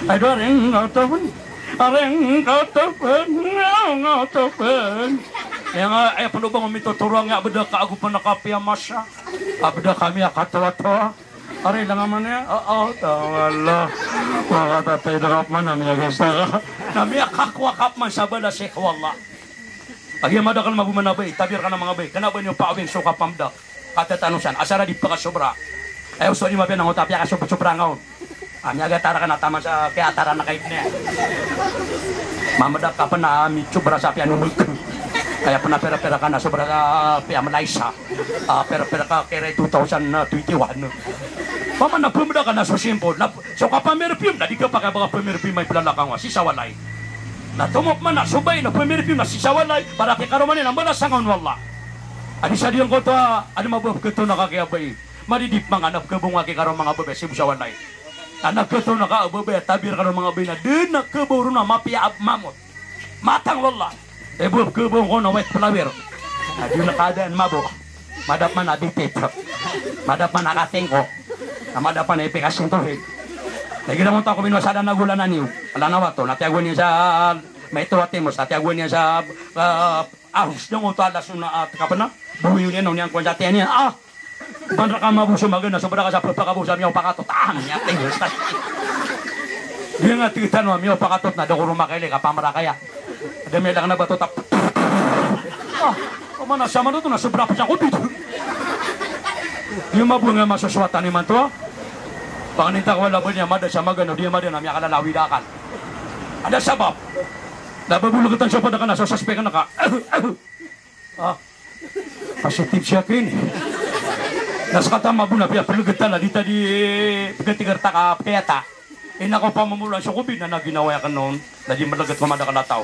Ay, dowa ri kaoto pen. Ari ngka oto pen, ngka oto pen. Aya nga, aya pen o ba nga mitotoro a nga beda ka ago pen a kapiya masa. A beda kami a katoatoa. Ari, langaman iyan. Oo, tawala. Makatatay da ka pman a miyagasta ka. Na miyakakowa ka pman sa balas ko Allah. Kagiya madakl mabo man a bai, tabi rkano a manga bai, kna ba niyo paawin so kapamdak. Katatanosan, asar a di pkasobra. Aya osto di mapiya na ngoto a piyakasobsobra nga on. A, miyagatar ka na taman sa kiyataran a kaid niyan. Mamdak ka pn a mitsobra sa piyanomk. Aya pn a pira-pira ka na sobra sa piyamlaysa. A, pira-pira ka kira two thousand twenty-one. Paman na pmdak ka na so simple. Na so kapamirpiyom na di kapakay a ba kapamirpiyom a iplalakaw nga sii sa walay. Na tomo pman na so bai na pamirpiyom na sii sa walay, para kikaroma niyan na mbalas angka on o Allah. A di sa di angkoto a, a di mabo a pkhato na ka kiya bai. Madidip manga na pkhabong a kikaroma nga babay sii bo sa walay. Na na pkhato na ka babay a tabi rkano manga bai na dn a khabaw ron a mapiya a mamot. Matang o Allah. Aya bo a pkhabong ko na white flower. Na di on a kadaan mabo. Madap man a bitit. Madap man a katingko. Na madap man a ipikasintohig. Na igira mo ta ko minowa sa adan a gola na niyo. Ala na wato, na tiyagoan iyan sa maito a timos, na tiyagoan iyan sa, ah, ahos, dn oto a lason a, ah, kapna. Buwi niyan, na oniyan ko sa tiyan iyan. Ah! Ban rka mabo so maga na sobra ka sa pphakabaw sa miyaopakatot. Ah, miyatingos. Di nga tig tano a miyaopakatot na da ko ron makailay ka pamrakaya. Da miyailay ka na bato tap. Ah, o mana sa mano to na sobra pn sa ko bito. Di mabo nga masosowatan imanto. Pangnin ta ko wala ba niyan mada sa maga na di mada na miyakalalawi da akal. Ada sabap. Na babolgtan sa pd ka na so suspek na ka. Ah. Positive si Akin. Na skata mabo na piyaplgtan a di ta di pgatigar ta ka pkayata. Ina ko pamomoloan so covid na na ginawa akn on. Na di mlgt ko madakl a taw.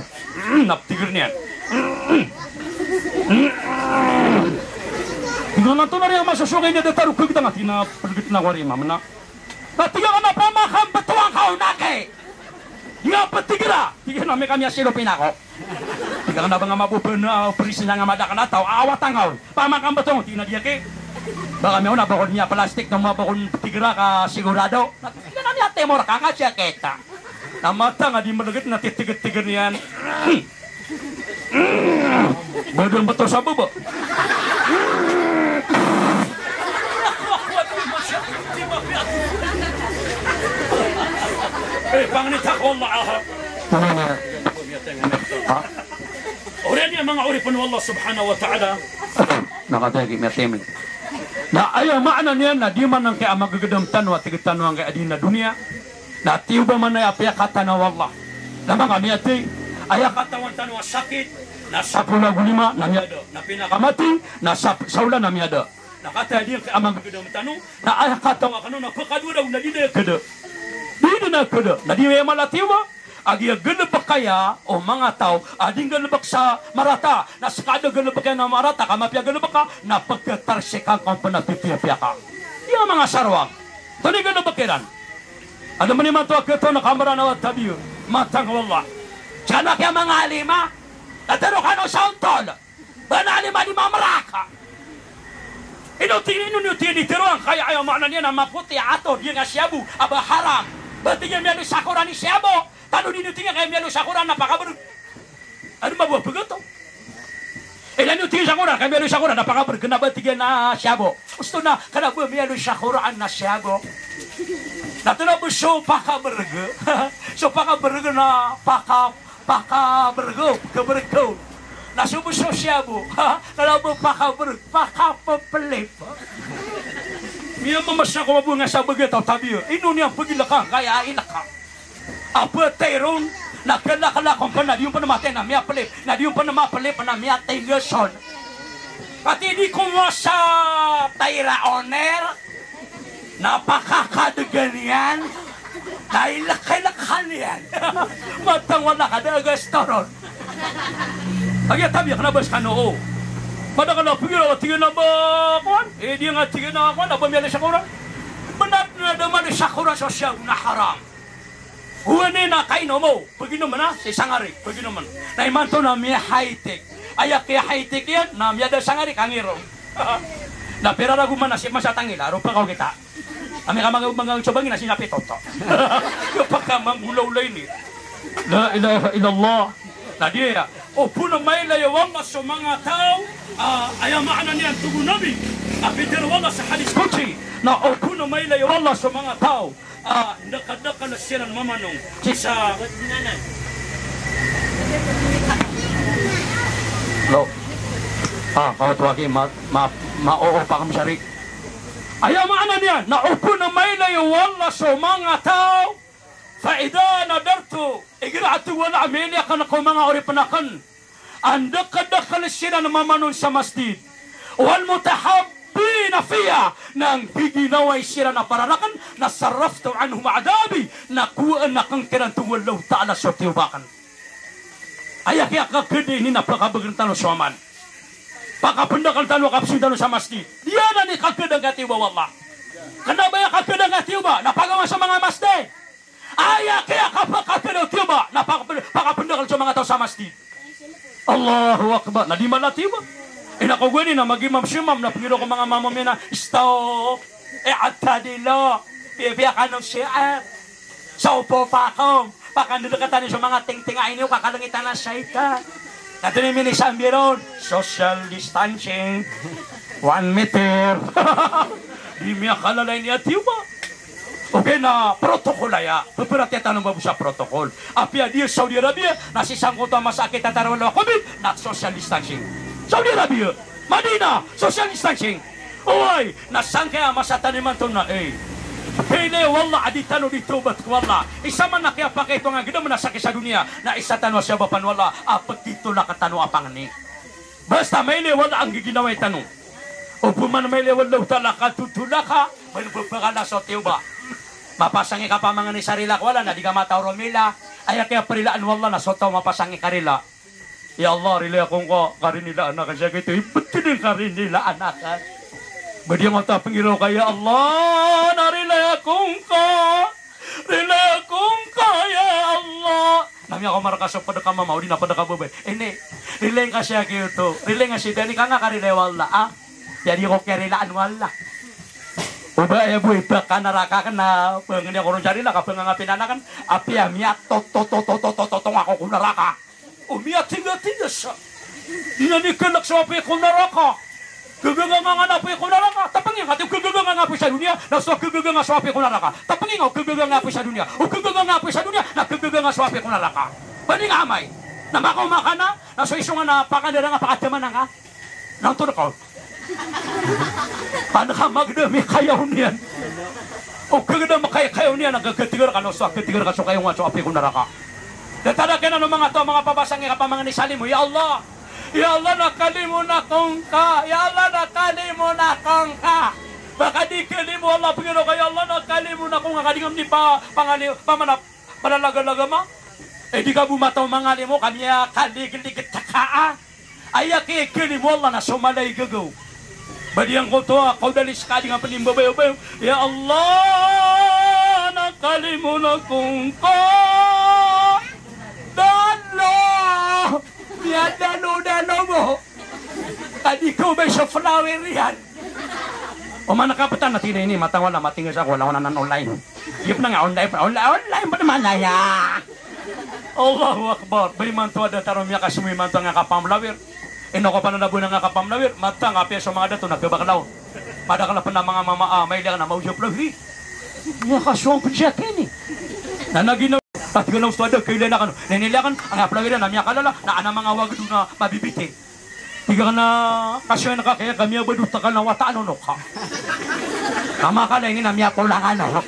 Na ptigar niyan. Ino na to na riya masosogay niyan da taro kagtang a tina plgtn ako ari mamna. Na tig akn a pamakambtowan ka on aki. Di nga ptigra. Tig iyan a mika miyasilop ina ko. Tig akn a ba nga mabo pn a operation nga madakl a taw, awatan ka on. Pamakambto on, tig iyan a di aki. Ba kami on a ba kon miyaplastik na mabo kon ptigra ka sigurado. Na tig iyan a miyatimor ka nga siya kita. Na matang a di mlgt na titigr-tigr niyan. Ba dn bto sa baba. Eh, pangnin ta ko Allah, aha. Ano na? Ha? Oriyan iyan manga oripn o Allah subhanahu wa ta'ala. Na kataya ki miyatimi. Na aya maana niyan na di man angkaya a magagdam tano a tig tano angkaya a di na doniya. Na tiyoba man aya piyakatana o Allah. Na manga miyatay, aya katawan tano a sakit, na sapolo ago lima na miyada. Na pinakamatay, na sap-, saolan na miyada. Na kataya di angkaya a magagdam tano, na aya katawan kano na pkadowa daw na di na kada. Di na kada. Na di aya mala tiyoba. A giya galbk aya o manga taw a di nggalbk sa marata, na ska da galbk iyan a marata ka mapiya galbk ka, na pkhatarsikan ka on pn a pipiyapiya ka. Iya manga sarwang. Tonaa i galbk iran? Adn pn imanto a khatoon a kambaranaw a tabiya. Matang o Allah. Siyanak iyan manga alima. Tataro kano sa ontol. Ba na alima di mamraka. Ino ti-, ino niyo tiyatharoa angkaya aya maana niyan a mapoti a ato, di nga siyabo, a ba haram. Ba tig iyan miyaloy sa Qur'an i siyabo. Tano di niyo tig iyan kaya miyaloy sa Qur'an na pakabrg. Ano mabo a pagato? Ilay niyo tig iyan sa Qur'an, kaya miyaloy sa Qur'an na pakabrg, kna ba tig iyan a siyabo. Osto na, kna ba miyaloy sa Qur'an na siyabo. Na tano ba so pakabrg. So pakabrg na paka-, pakabrg, kabrg. Na so ba so siyabo. Kna ba pakabrg, pakapeplip. Miyamamasa ko mabo nga sa bagay a taw tabiya. Ino niyan pagilaka, kaya ilaka. A ptay ron, na kalakala kon pn na di on pn matay na miyaplip, na di on pn maplip na miyatay nga son. Pati di ko masa tayra oner, na pakakadgan iyan, na ilekilek iyan. Matang wala ka da a gasto ron. Agi a tabiya kna ba skano o. Madakl a pgiraw a tig iyan a ba kowan. E, di nga tig iyan a kowan, a ba miyada sa Qur'an. Bnar na da mada sa Qur'an so siyaw na haram. Oway, na kainom o, pginomn a, sii sangari, pginomn. Na imanto na miya-high-tech. Aya kiya-high-tech iyan, na miyada sangari, kangiro. Na pira rago man na sii masa tangila, roo pkaokita. Ami ka manga, manga so bangin na sii na pitoto. Pkamanggolawla ini. La ilaha illallah. Na di aya. O pn mailay o Allah so manga taw, a, aya maana niyan tig o Nabi. A pitharo o Allah sa hadith qudsi. Na o pn mailay o Allah so manga taw. A, ndakadakl siran mamanong. Sii sa. Lo. A, kawat waki, ma, ma, ma, o, o, pakam sari. Aya maana niyan, na o pn mailay o Allah so manga taw. Fa idha nadhartu, igira a tig o Allah a mailay akn ko manga oripn akn. A ndakadakl siran mamanong sa masjid. Wal mutahabbina fiyya, na nggiginawai siran a para rakn, na sarraftu anhum adhabi, na kowaan akn kiran tig o Allahu Ta'ala so tiyoba akn. Aya kiya kakd ini na pakabagr tano so amal. Pakapndakl tano, kapsong tano sa masjid. Di anan i kakd angkai a tiyoba o Allah. Kna ba aya kakd angkai a tiyoba, na pagawa sa manga masjid. Aya kiya kapakakd o tiyoba, na pakapn-, pakapndakl so manga taw sa masjid. Allahu Akbar. Na di mala a tiyoba. Ina ko gowani na mag-imam si imam na pngiraw ko manga mamom iyan a, "Stop. I'tadilu. Pipiya kano siya. Sufufakum." Pakandadakatan iyo so manga tingting a iniyo, kakalngitan a shaytan. Na dn i minisambi ron, social distancing. One meter. Di miyakalala ini a tiyoba. Ogaid na protocol aya. Pphratiyaya tano mambo sa protocol. Apiya di Saudi Arabia, na sii sangkoto a masa a kitataro o Covid, na social distancing. Saudi Arabia, Madina, social distancing. Oway, na sangkaya a masa tano imanto na, e, kailay o Allah a di tano di tawbat ko Allah. Isa man a kiyapakaitonga a gdam na sakit sa doniya, na isa tano a siyabapan o Allah a pkitolak tano a pangni. Basta mailay o Allah a nggiginawai tano. Opama na mailay o Allahu Ta'ala a katotolaka, ba ino pphakala so tiyoba. Mapasang i kapamangni sa rila ko Allah na di ka mataw romila. Aya kiyaparilaan o Allah na so taw mapasang i karila. Ya Allah, rilai ako ngka, karinilaan akn sa giyoto, ibt ini karinilaan akn. Ba di ngka pngiraw ka, ya Allah, na rilai ako ngka. Rilai ako ngka, ya Allah. Na miyakomarka so pd ka mama, o di na pd ka babay. Ini, rilai ngka sa giyoto. Rilai ngka sa dani ka nga karilai o Allah, a. Jadi ko kiyarilaan o Allah. O ba, e, bo, iba ka naraka kna, pangni ako ron sa rila ka, pangangapin anak kn. Apiya miyatot, tot, tot, nga ko naraka. O miyatiga-tiga sa. Di niyan ikalk so api ko naraka. Gaganga nga apiya ko naraka. Tapngi nga, tig o gaganga nga apiya sa doniya, na so gaganga nga so apiya ko naraka. Tapngi nga, o gaganga nga apiya sa doniya. O gaganga nga apiya sa doniya, na gaganga nga so apiya ko naraka. Ba di nga amay. Na makaoma ka na, na so isong nga na pakandara nga pakataman nga. Na oto rka. Pn ka magdam i kayaw niyan. O kagdam i kayaw niyan, na gagatigar ka, na so gatigar ka so kayaw nga so apiya ko naraka. Datar akn ano manga taw, manga pabasang i kapamangni sa limo, ya Allah. Ya Allah, na kalimo na ako ngka. Ya Allah, na kalimo na ako ngka. Ba ka di kalimo o Allah, pngiraw ka, ya Allah, na kalimo na ako ngka. Ka di nga mni pa, pangani, pamana, palalagalaga ma. E, di ka bo mataw mangalimo, ka miyakaligligit ka a. Aya kikalimo o Allah na so mala i gagaw. Ba di angkoto a kaodalis ka di nga pn i mbabayobayo. Ya Allah, na kalimo na ako ngka. Dano. Miyadano-dano bo. Ka di ko ba so flower iyan. O mana kaptan na tig iyan ini, matang wala, matingga sa ko, wala ko nan online. Iyop na nga online, online, online pn man aya. Allahu Akbar. Ba imanto a datar o miyakasimo imanto a nga kapamlawir. Ino ko pananabona nga kapamlawir, matang apiya so manga dato na khabakla on. Madakl pn a manga mama a mailay akn a maoya plawiri. Miyakasong pn siya kini. Na nagina, tig iyan a ustad, kailay akn. Na inilay akn a nga plawir na miyakalala, na adn a manga wagd on a mabibiti. Tig akn a, kasoy na ka kaya ka miyabadot ka na wata ano no ka. Ka makala ini na miyakolangan o.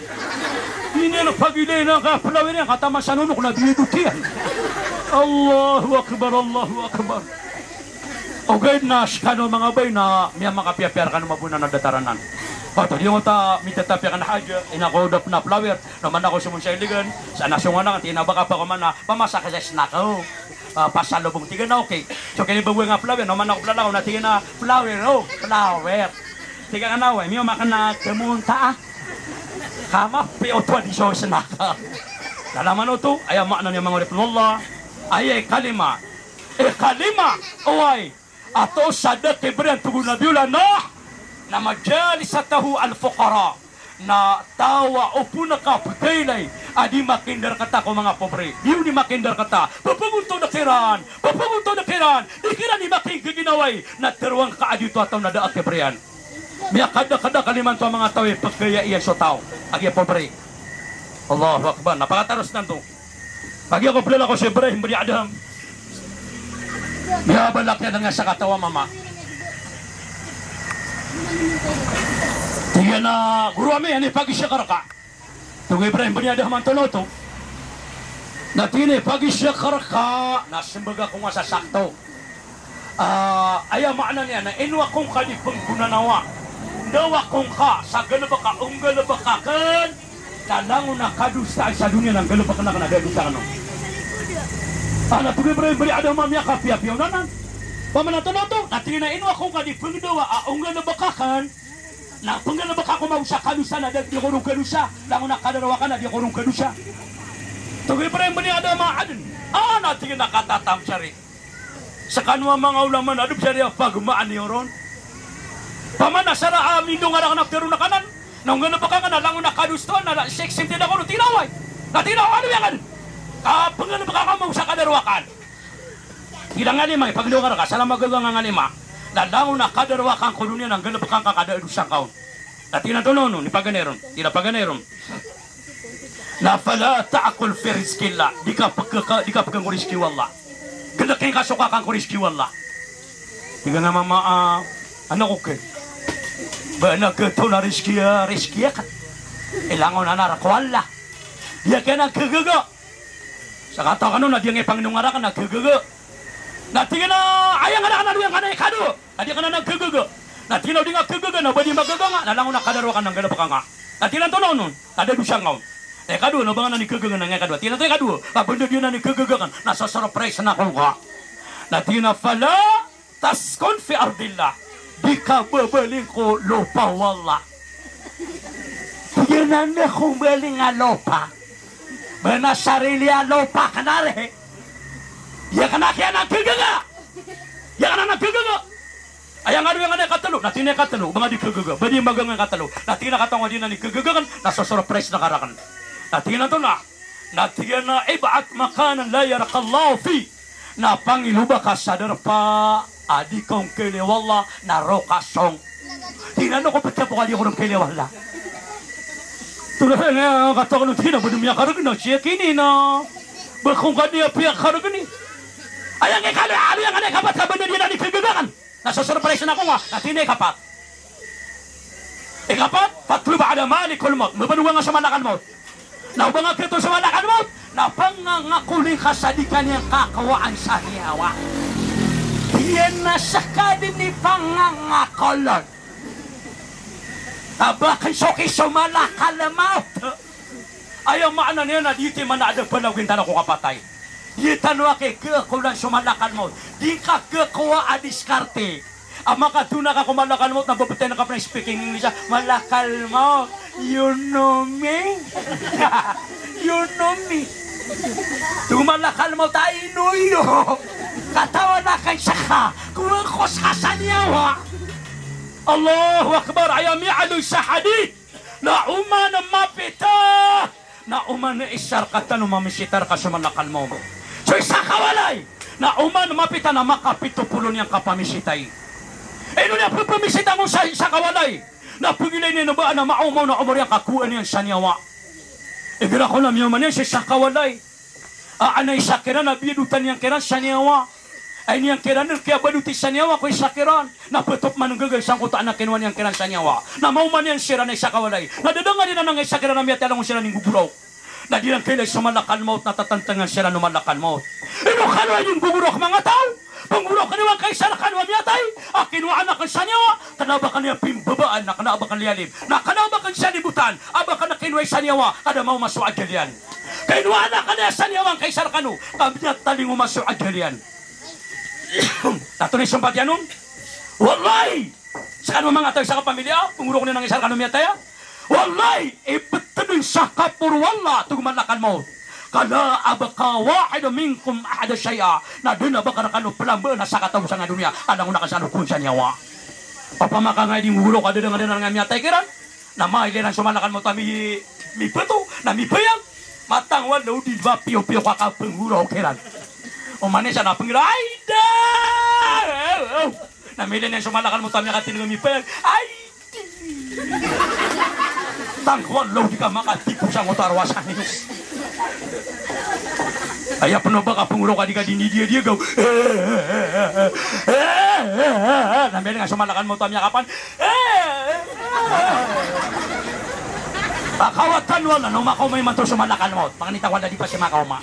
Ini na pagilay na ka plawir iyan, kataman sa nonok na biyadot iyan. Allahu Akbar, Allahu Akbar. Ogaid na skano manga bai na miyamakapiyapiyar kano mabonan a datar anan. Oto, di ngota mitatapiya kan haja, ina ko dap na flower, na mana ko somon sa iligan, sa nasongan akan, tina baka pa ko mana, pamasa ka sa snack, o. Ah, pasalobong, tig iyan a okay. So, kini baboy nga flower, na mana ko plalakaw, na tig iyan a flower, o, flower. Tig iyan a, wai, miyamakna kemonta, a. Kama, pi oto a di so snack. Lalaman oto, aya maana niyan manga oripn o Allah, aya ikalima. Ikalima, oway. Ato sa da kibarian, tig o Nabiyullah Nuh, na majalisatahu al-fuqara, na taw a opama ka pkailay a di makindarkta ko manga pobre. Di on di makindarkta. Ppagontod kiran, ppagontod kiran, di kiran di makinggginawai, na tharoang ka a giyoto a taw na da a kibarian. Miyakadakadakl imanto a manga taw i pkaya iyan so taw a giya pobre. Allahu Akbar. Na pakataros nanto. Kagiya ko plalakaw si Ibrahim bin Adham. Miyabalak iyan a sakataw a mama. Tig iyan a, goro ami, inipagisyakl rka. Tig o Ibrahim bin Adham antonaa oto. Na tig iyan a ipagisyakl rka, na smbag ako nga sa sakto. Ah, aya maana niyan na ino ako ngka di pnggonanawa. Ndaw ako ngka sa galbk a onggalbk akn, na langon a kadosaan sa doniya na nggalbkn akn a da a dosa akn on. Ah, na tig o Ibrahim bin Adham a miyakapiyapiya on anan. Paman antonaa oto, na tig iyan a ino ako ngka di pnggonanawa a onggalbk akn, na pnggalbk ako mambo sa kadosaan a da, di ako ron kadosa, langon a kadar o akn a di ako ron kadosa. Tig o Ibrahim bin Adham a adn. Ah, na tig iyan a katatam sari. Skano a manga ulama na adn sari a pagmaan iyan ron. Paman a sara a mindong a rakn a ptharoon akn anan, na onggalbk akn a langon a kadosaan a da, sik sim tida ko ron, tig iyan a oway. Na tig iyan a oway, aya ngka dn. Ka pnggalbk ako mambo sa kadar o akn. Tig iyan a ngalima, ipagliyok rka, sa lamagaga nga ngalima. Na langon a kadar o akn ko doniya na nggalbk angka ka da a dosa ngka on. Na tig iyan antonaa on, ipaganay ron. Tig iyan a paganay ron. Na fala ta'kul fi rizqillah. Di ka pkh-, di ka pkhang ko rizki o Allah. Galbk angka so kakan ko rizki o Allah. Tig iyan a mama a, anak ko ke. Ba na kto na rizki a, rizki akn. Ilangon anan rka o Allah. Di akn a kagaga. Sakataw kano na di angka i pangndong a rakn a kagaga. Na tig iyan a, aya ngka rakn a di angka na ikadowa. Na di akn anan kagaga. Na tig iyan a o di nga kagaga na ba di magaga nga, na langon a kadar o akn na nggalbk angka. Na tig iyan antonaa on, na da a dosa ngka on. Na ikadowa, na ba nga anan ikagaga na nga ikadowa. Tig iyan antonaa ikadowa, a ba nga di anan ikagaga akn, na sosurprise ako ngka. Na tig iyan a fala taskun fi ardillah. Di ka babaling ko lopa o Allah. Tig iyan a anda ko mbaling a lopa. Ba na sarili a lopa akn ari. Aya kna kiyan a kagaga. Aya kna anan kagaga. Aya ngka dn, aya ngka dn ikatlo. Na tig iyan a ikatlo, ba nga di kagaga. Ba di magaga nga ikatlo. Na tig iyan a kataw nga di anan ikagaga akn, na sosurprise ako rakn. Na tig iyan antonaa. Na tig iyan a ib'ath makanan la yaraka Allahu fi. Na pangiloba ka sa darpa a di ka on kailay o Allah, na roo ka song. Tig iyan a anda ko pthapo ka di ako ron kailay o Allah. Tig iyan a kataw kano, tig iyan a ba di miyakargn a siya kini na. Ba ko ngka di a piyakargni. Aya ngka ikalo, aya ngka ikapat ka ba nga di anan ikagaga akn. Na sosurprise ako nga, na tig iyan a ikapat. Ikapat, fatlub ala malikil maut. Mbabaloy nga so malakal maut. Na o ba nga khatharo so malakal maut, na pangangakolin ka sa di ka niyan kakowaan sa niyawa. Tig iyan a skaniyan i pangangakolon. A ba kn so ki so malakal maut. Aya maana niyan na di ti mana ada palaw gintana ko kapatay. Di tano a kikhakolan so malakal maut. Di ngka khakowa a diskarte. A makatona ka ko malakal maut na babtay na ka pn a speaking English a, "Malakal maut, you know me?" "You know me?" Tig o malakal maut a, "I know you." Katawan akn ska, kowaan ko ska sa niyawa. Allahu Akbar, aya miyaaloy sa hadith. Na oman mapita, na oman isa rkatano mamisitar ka so malakal maut. So isa ka walay, na oman mapita na makapito polo niyan kapamisitay. Ino niyan pphamisita on sa isa ka walay? Na pagilay niyan ba na maoma on a omor iyan ka kowaan iyan sa niyawa. Igira kon a miyaoma niyan sa isa ka walay. A, ana isa kiran a biyadotan iyan kiran sa niyawa. Ay niyan kiran kiyabadotan sa niyawa ko isa kiran. Na ptop man nggaga sangkoto a ana kinowa niyan kiran sa niyawa. Na maoma niyan siran a isa ka walay. Na dadanga iran a isa kiran a miyatay a langon siran i nggogoraok. Na di iran kailay so malakal maut na tatantangan siran o malakal maut. Ino kano a di nggogoraok manga taw? Pnggoro kano angkai sa rkano a miyatay a kinowa akn sa niyawa, kna ba akn iya pimbabaan, na kna ba akn liyalim, na kna ba akn salibotan a ba akn kinowa i sa niyawa, ka da maoma so ajal iyan. Kinowa akn iya sa niyawa angkai sa rkano, ka miyatalingoma so ajal iyan. Na antonaa i sompat iyan on? Wallahi! Skano a manga taw sa kapamilya, pnggoro kano angkai sa rkano a miyatay a, wallahi, ibtad on sa kaporo o Allah, tig o malakal maut, ka la abqa wahidun minkum ahada shay'a. Na da a ba akn rkano plambaan a sakataw sangkai a doniya a langon akn sa lokowan sa niyawa. Opama ka angkai di nggoro ka da dn a dn a miyatay kiran, na mailay ran so malakal maut a mi-, mipato, na mipayag. Matang o Allah o di ba piyopiyo ka kapnggoro kiran. Oman i isa na pnggoro, ay da! Na mailay ran so malakal maut a miyakatindg a mipayag. Ay! Tangko a law di ka makatipo sa ngoto a rowasan iyo. Aya pn o ba ka pnggoro ka di ka di nidiya-diya gaw. Na miyailay nga so malakal maut a miyakapan. Akawatan wala no makaoma imanto so malakal maut. Pangnita wala di pa si makaoma.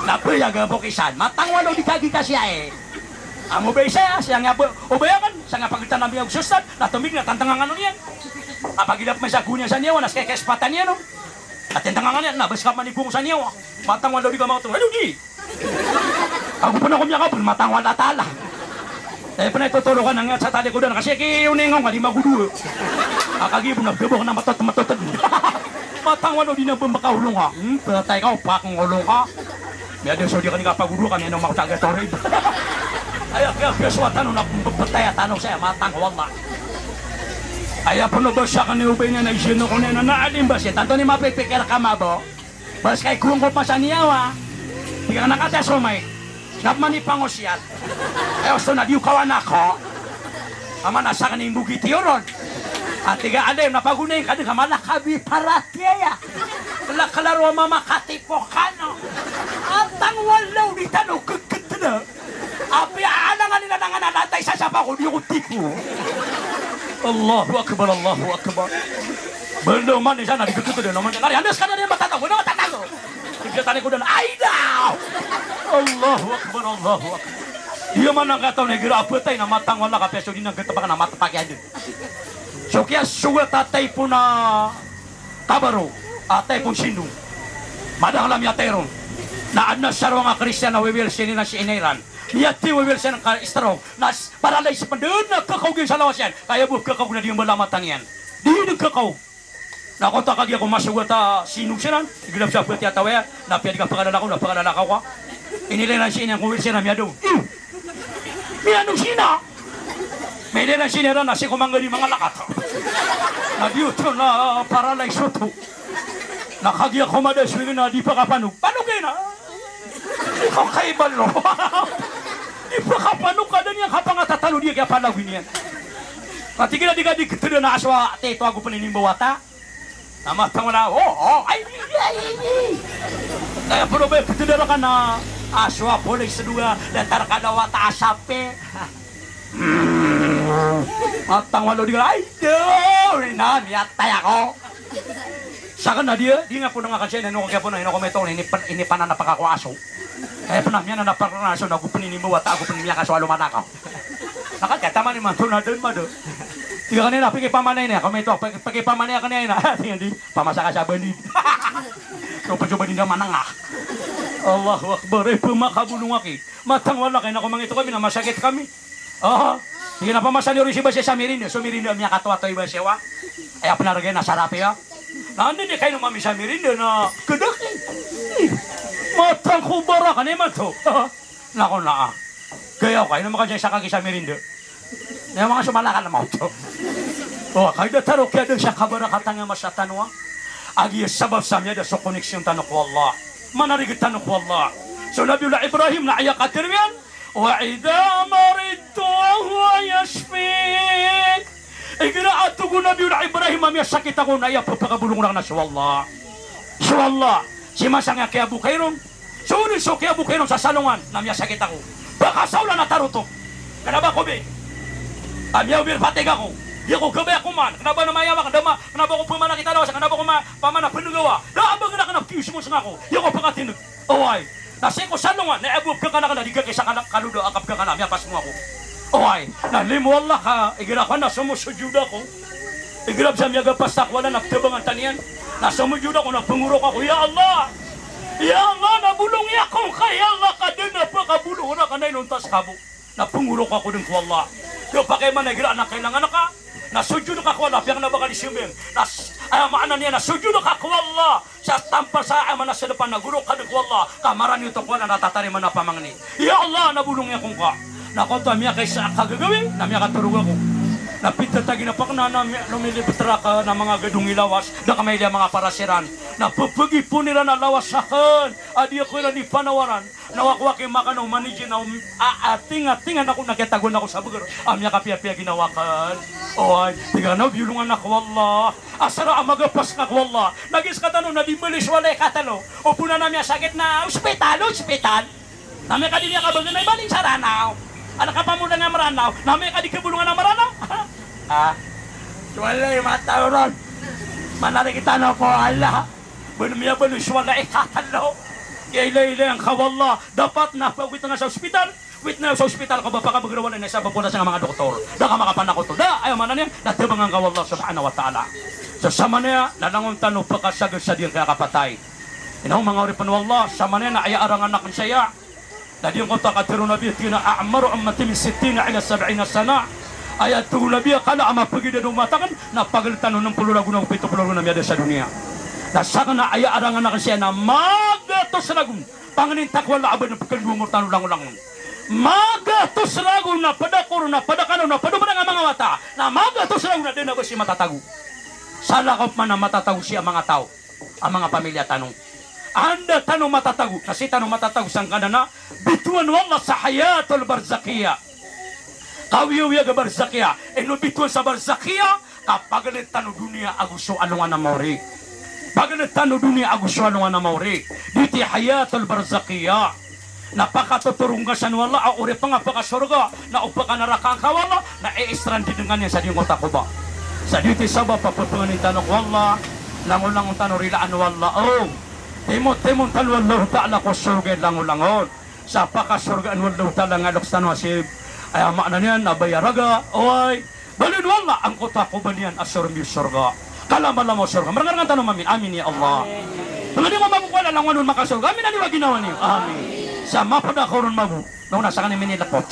Na baya ga bokisan. Matang wala di ka gita siya e. Amo ba isa, siya nga ba, o ba iyan, sa nga pagitana mi ago sostan, na tomig na tantang angano niyan. Apagilap may sa guniyan sa niyawa, na skay kespatan niyan, no? At tantang angano niyan, na bas ka manigong sa niyawa. Matang wala di ka makato, ano di? Ago pn ako miyakapon, matang wala tala. Tayo pn ay totoro ka na nga sa talikodan, kasi ki uningong ka di maguduwa. Akagi pn na gabok na matot-matot. Matang wala di na ba makaulong ka. Hmm, patay ka, opak ng ulong ka. Miyada so di ka ni kapagodo kami, ano, makataga torid. Aya, kaya, kaya swatan, na mbebetaya tano saya, matang, wallah. Aya, pno ba siya kani ubay niya na isino ko niya na naalim ba siya? Tanto ni mapipikir ka mabo. Bas kay kung ko pa sa niyawa. Di ka nakata somay. Nap mani pangosiyal. Aya, osto na diyo kawan ako. Ama na sa kani mbugiti oron. Ati ga alim, napagunay ka di ka malakabi paratiyaya. Kala, kalaro a mamakatipo kano. Atang walaw di tano keketena. Apiya alangan ina nangan a latay sa sapa ko di ko tipo. Allahu Akbar, Allahu Akbar. Bendo man di sana di keketena, naman nari andas ka na di matatago, na matatago. Di ka tani ko dan, ay daw. Allahu Akbar, Allahu Akbar. Iya man ang kataw na igira apetay na matang wala ka peso di nang ketepak na matapaki aja. So kiya sugat a taypo na kabaro, a taypo sindong. Madakl a miyatay ron. Na adn a sarong a Kristiyan a wewel siyan iran si ina iran. Miyatay wewel siyan ka strong. Na s-, paralyze pn dn a kakaogen sa lawas iyan. Kaya bo kakaog na di mbalamatan iyan. Di dn kakaog. Na koto a kagiya ko masogat a sindong siran. Igira sa pati a taw iyan. Na piya di ka pakalalakaw, na pakalalakaw ka. Inilay iran si ina iyan ko wheelchair na miyadaw. Iyo. Miyanog sina. Mailay iran si ina iran na sii ko mangga di mangalakat. Na di oto na paralyze oto. Na kagiya ko mada so ina na di pakapanog. Panog ina. Di ko kaibalo. Di pakapanog ka da niyan kapangatatalo di kiyapalagoy niyan. Na tig iran di ka di keteda na aso a tito ago pn inimbaw a wata. Na matang wala, o, o, ay, ay, ay, ay. Kaya puro ba, pito dara ka na, a, so a polis dowa, datar ka na wata a sapi. Hmm. Matang wala di ka, ay, do, ina, miyatay ako. Sakn na di, di nga pn nga kasi, ino ko kaya pn, ino ko meto, ini pan-, ini pananap ako aso. Kaya pn a miyananap ako aso, na ago pn inimbaw a wata, ago pn miyakaso a lomalakaw. Na kaya taman imanto na dn mada. Tig iyan kanina, pakipamanay niyan, kami ito, paki-, pakipamanay niyan kanina. Tig iyan di, pamasa ka sa bandid. So, pa sa bandid na mananga. Allahu Akbar, e, pmakabolong aki. Matang wala kay na ko mangito kami, na masakit kami. Aha. Tig iyan na pamasa niyo rin si Basi sa Mirinda. So, Mirinda, miyakatowa-towa i Basi, wa. Aya pn a rgay na sarap iya. Na anda di kayo mami sa Mirinda na kedaki. Matang ko bara ka na imanto. Nako na, a. Gaya ka, ino makajay sa kagi sa Mirinda. Na manga so malakal maut. O, kay da taro kiya da sa kabarakatan iyan masa tano a. Agiya sabap sa miyada so koneksyon tano ko Allah. Manarigit tano ko Allah. So Nabiyullah Ibrahim na aya katharo iyan, "Wa idha maridtu fahuwa yashfin." Igira a tig o Nabiyullah Ibrahim a miyasakit ako na aya pphakabolong rakn na so Allah. So Allah. Si masa nga kiyabokay ron. So ori so kiyabokay ron sa salongan na miyasakit ako. Pakasaolan a tarotok. Kna ba ko bi. A miyaobir patig ako. Di ako kabaya ko man. Kna ba na mayawa, kna ba, kna ba ko pamana kita lawas, kna ba ko ma-, pamana pngawa. Da a ba kna kna piyos mo sngako. Di ako pakatineg. Oway. Na sii ko salongan, na aya bo pkanak na di ka kisa kala-, kaloda a kapkanak, miyapas mo ako. Oway, na limo Allah ka, igira ko na somosojud ako. Igira bsa miyagapas ako wala na ptabangan tano iyan. Na somojud ako, na pngorok ako, "Ya Allah! Ya Allah, na bolongi ako ngka, ya Allah, ka da a pakabolong rakn a inonta ska bo." Na pngorok ako dn ko Allah. Di o pakaiman a igira na kailangan ka, na sojud ka ko Allah, piyakna ba ka di siyambing. Na s-, aya maana niyan na sojud ka ko Allah. Sa tampal sa aya maana sa depan na gorok ka dn ko Allah, ka marani oto ko Allah na tatarima na pamangni. Ya Allah, na bolongi ako ngka. Na koto a miyakaisa a kagagawii, na miyakatorog ako. Na pithataginapa akn na, na miya-, lomilibet rakn a manga gadong i lawas, da ka mailay a manga paras iran. Na pphagipon iran a lawas akn, a di ako iran di panawaran. Na wako aki makano maniji na om-, a, a, tinga, tinga na ko na kiyatagoan ako sa bgr a miyakapiyapiya ginawa akn. Oway, tig iyan a biyolongan ako o Allah. Asar a magapas ka ko Allah. Na giya sktano na di mbaloy so walay katlo. O pn a miyasakit na ospital, ospital. Na miyakadi niyan kabagn na ibaling sa Ranaw. Adn a kapamolong a Mranaw. Na miyakadi kabolongan a Mranaw. Ah. So walay matao ron. Manariki tano ko Allah. Ba niyan miyabaloy so walay katlo. Iyailay-ilay angka o Allah. Dapat na pawit nga sa ospital. Wit na sa ospital ka ba pakabgr a walay na isa ba pola sa manga doktor. Da ka makapanakoto. Da, aya maana niyan, na tabangan ka o Allah subhanahu wa ta'ala. Sa samanaya na langon tano pakasagad sa di ngka kapatay. Ino manga oripn o Allah, samanaya na aya arangan akn saya. Na di ngkoto a katharo o Nabi, tig iyan a, "A'maru ummati min sittina ila sab'ina sana." Aya tig o Nabi a kala a mapagidad o umat akn, na pagltan o nm polo ragon ago pito polo ragon a miyada sa doniya. Na sakn a aya arangan akn saya na magatos ragon. Pangnin ta ko Allah a ba dn pkhandowa ngkoto a langolangon. Magatos ragon a pd a koron a pd a kanaw na pd o mrang a manga wata. Na magatos ragon a da a ba sii matatago. Salakaw pman a matatago sii a manga taw. A manga pamilya tano. Anda tano matatago. Na sii tano matatago sangkanan a bitowan o Allah sa hayatul barzakhiya. Kawiyawiyag a barzakhiya. Ino bitowan sa barzakhiya? Ka pagltan o doniya ago so alongan a maori. Pagltan o doniya ago so alongan a maori. Diti hayatul barzakhiya. Na pakatotorong ka san o Allah a oripn ka pakasorga, na o pakanaraka angka o Allah, na i-stranded ngka niyan sa di ngkoto a koba. Sa diti sabap a pphangnin tano ko Allah, langolangon tano rilaan o Allah. O, timotimon tano o Allahu Ta'ala ko sorga i langolangon. Sa pakasorgaan o Allahu Ta'ala nga loks tano a sii. Aya maana niyan na ba aya raga, oway. Baloyn o Allah angkoto a koba niyan a sormbi o sorga. Kalamalama o sorga. Mrngarngan tano mamin. Amin ya Allah. Pangni ko mabo ko Allah langon on makasorga. Amin, ani wa ginawa niyo. Amin. Sa mapd a koron mabo. Na ona skaniyan minilkot.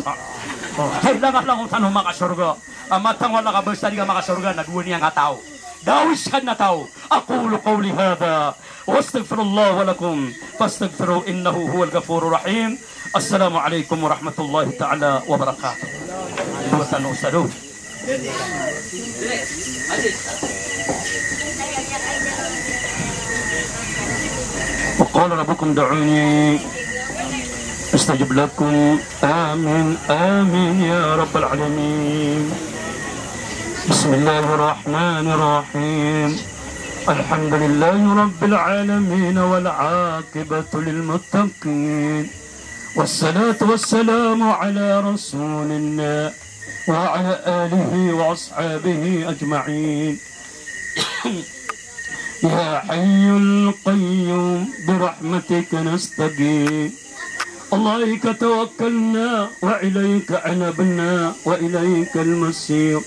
O, kailangan langon tano makasorga. A matang o Allah ka basta di ka makasorga na dowa niyan a taw. Dawis ka na taw. Aqulu qawli hadha. Wa astaghfirullah wa lakum. Fastaghfiruhu innahu huwal ghafurur rahim. Assalamu alaikum warahmatullahi ta'ala wabarakatuh. Buwatan o ustadh. وقال ربكم ادعوني أستجب لكم. آمين، آمين يا رب العالمين. بسم الله الرحمن الرحيم. الحمد لله رب العالمين والعاقبة للمتقين. والصلاة والسلام على رسول الله وعلى آله وأصحابه أجمعين. يا حي القيوم برحمتك نستغيث. عليك توكلنا وإليك أنبنا وإليك المصير.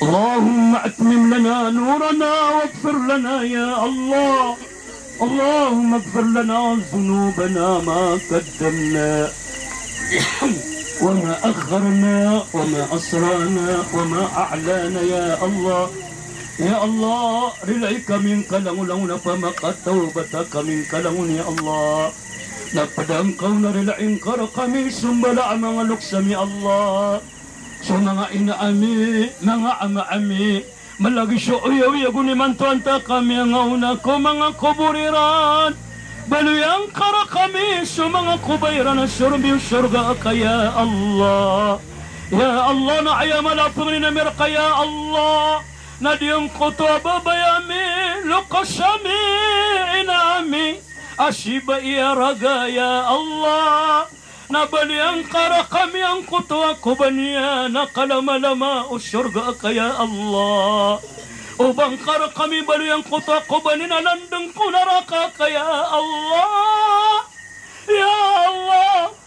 اللهم أتمم لنا نورنا واغفر لنا يا الله. اللهم اغفر لنا ذنوبنا ما قدمنا وما أخرنا وما أسررنا وما أعلنا يا الله. Ya Allah, rilai kami ngka langolangon a phamakatawbat kami ngka langon ya Allah. Na pd angka on a rilai ngka rkami so mbala a manga loks ami ya Allah. So manga ina ami, manga ama ami, mlagid so oyagoyag o nimantoan ta kami a ngaona ko manga kobor iran. Baloya ngka rkami so manga kobor iran a sorombi o sorga ka ya Allah. Ya Allah, na aya mala a pangnin ami rka ya Allah, na di angkoto a babay ami, loks ami, ina ami a sii ba iyaraga ya Allah. Na baloya ngka rkami angkoto a koba niyan a kalamalama o sorga ka ya Allah. O ba ngka rkami baloya angkoto a koba niyan a landng ko naraka ka ya Allah. Ya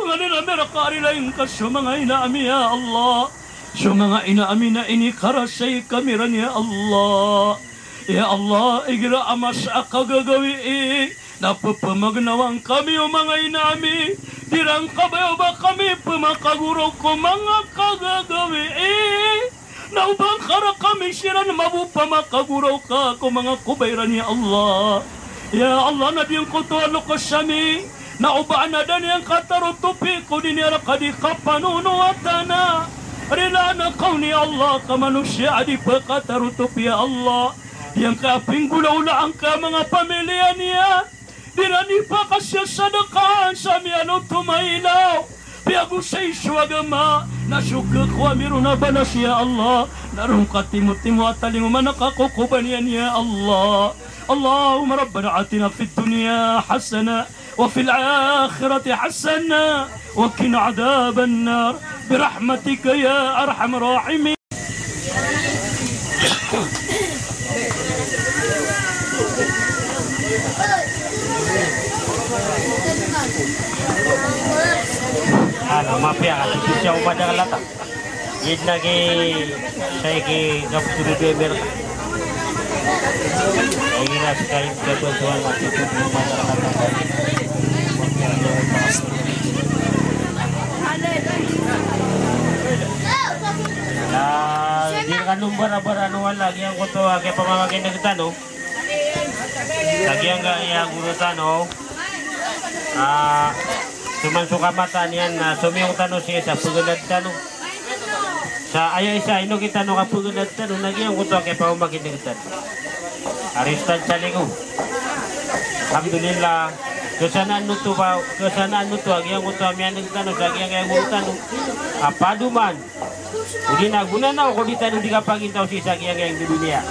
Manga ina ami rka a rilai ngka so manga ina ami, ya Allah. So manga ina ami na inikarasay kami ran, ya Allah. Ya Allah, igira a masa a kagagawii na pphmagnawa ngka ami o manga ina ami, di ran kabaya o ba kami pmakagoro ko manga kagagawii. Na o ba ngka rakami siran mambo pmakagoro ka ko manga kobay ran, ya Allah. Ya Allah, na giyangkoto a loks ami na o ba adn a da niyan katarotopi ko di niyan rka di kapanonowatan a rilaan ka on, ya Allah, ka manosiya a di pkatarotopi, ya Allah. Giyangkai a pinggolaolaan ka a manga pamiliya niyan, di ran di pakasiyasadkaan sa miyaalotom a ilaw. Piyagosay so agama, na so khakowa ami ron a balas, ya Allah, na roo ngka timotimo a talingoma na kakokoban iyan, ya Allah. Allahumma rabbana atina fid dunya hasanah wa fil akhirati hasanah wa qina adhaban nar, bi rahmatika ya arhamar rahimin. Ano, mapiya ka, sisya o madagalata. Id na ki, saya ki, kapsuru di Amerika. Ay, ina, sa kain, kapsuru, madagalata. Na, di ka nombor a bara no wala, giyangkoto a kiyapamamakineg tano. Sa giyangkaya goro tano. Ah, so man so kamatan iyan na somiyong tano sii sa pganad tano. Sa aya isa, ino kitano kapganad tano, na giyangkoto a kiyapamamakineg tano. Aristan Saligo. Alhamdulillah. Kasanaan oto ba, kasanaan oto a giyangkoto a miyaneg tano sa giyangkaya goro tano a padoman. O di na gonanaw ko di tano di kapagintaw sii sa giyangkaya doniya.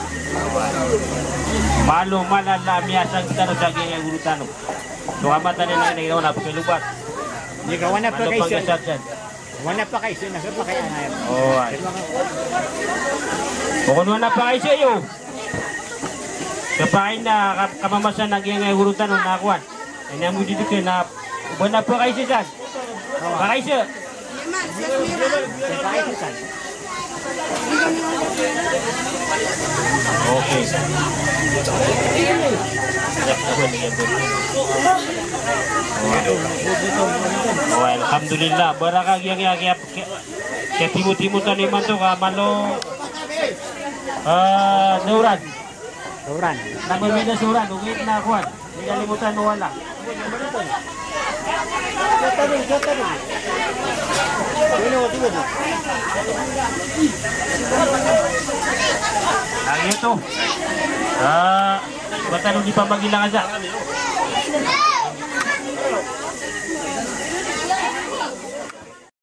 Malo, mala a miyasang tano sa giyangkaya goro tano. So kamatan iyan na ginawa na pkailobat. Di ka wana pagkaisan. Wana pakaisa na sa pakaisa na. O, ay. O kon wana pakaisa iyo. Sa pakaisa na ka-, kamamasa na giyangkaya goro tano na kowan. Ina mo di dike na, wana pakaisa san. Pakaisa. Pakaisa san. Okay. O, alhamdulillah. Baraka giyangkaya, giyangkaya, giyangkaya timotimo tano imanto ka malo. Ah, Nauran. Nauran. Number minus Nauran, okay na kuwan. Di kalimotan o wala. Ang ito. Ah, ba tano di pamagilangan sa.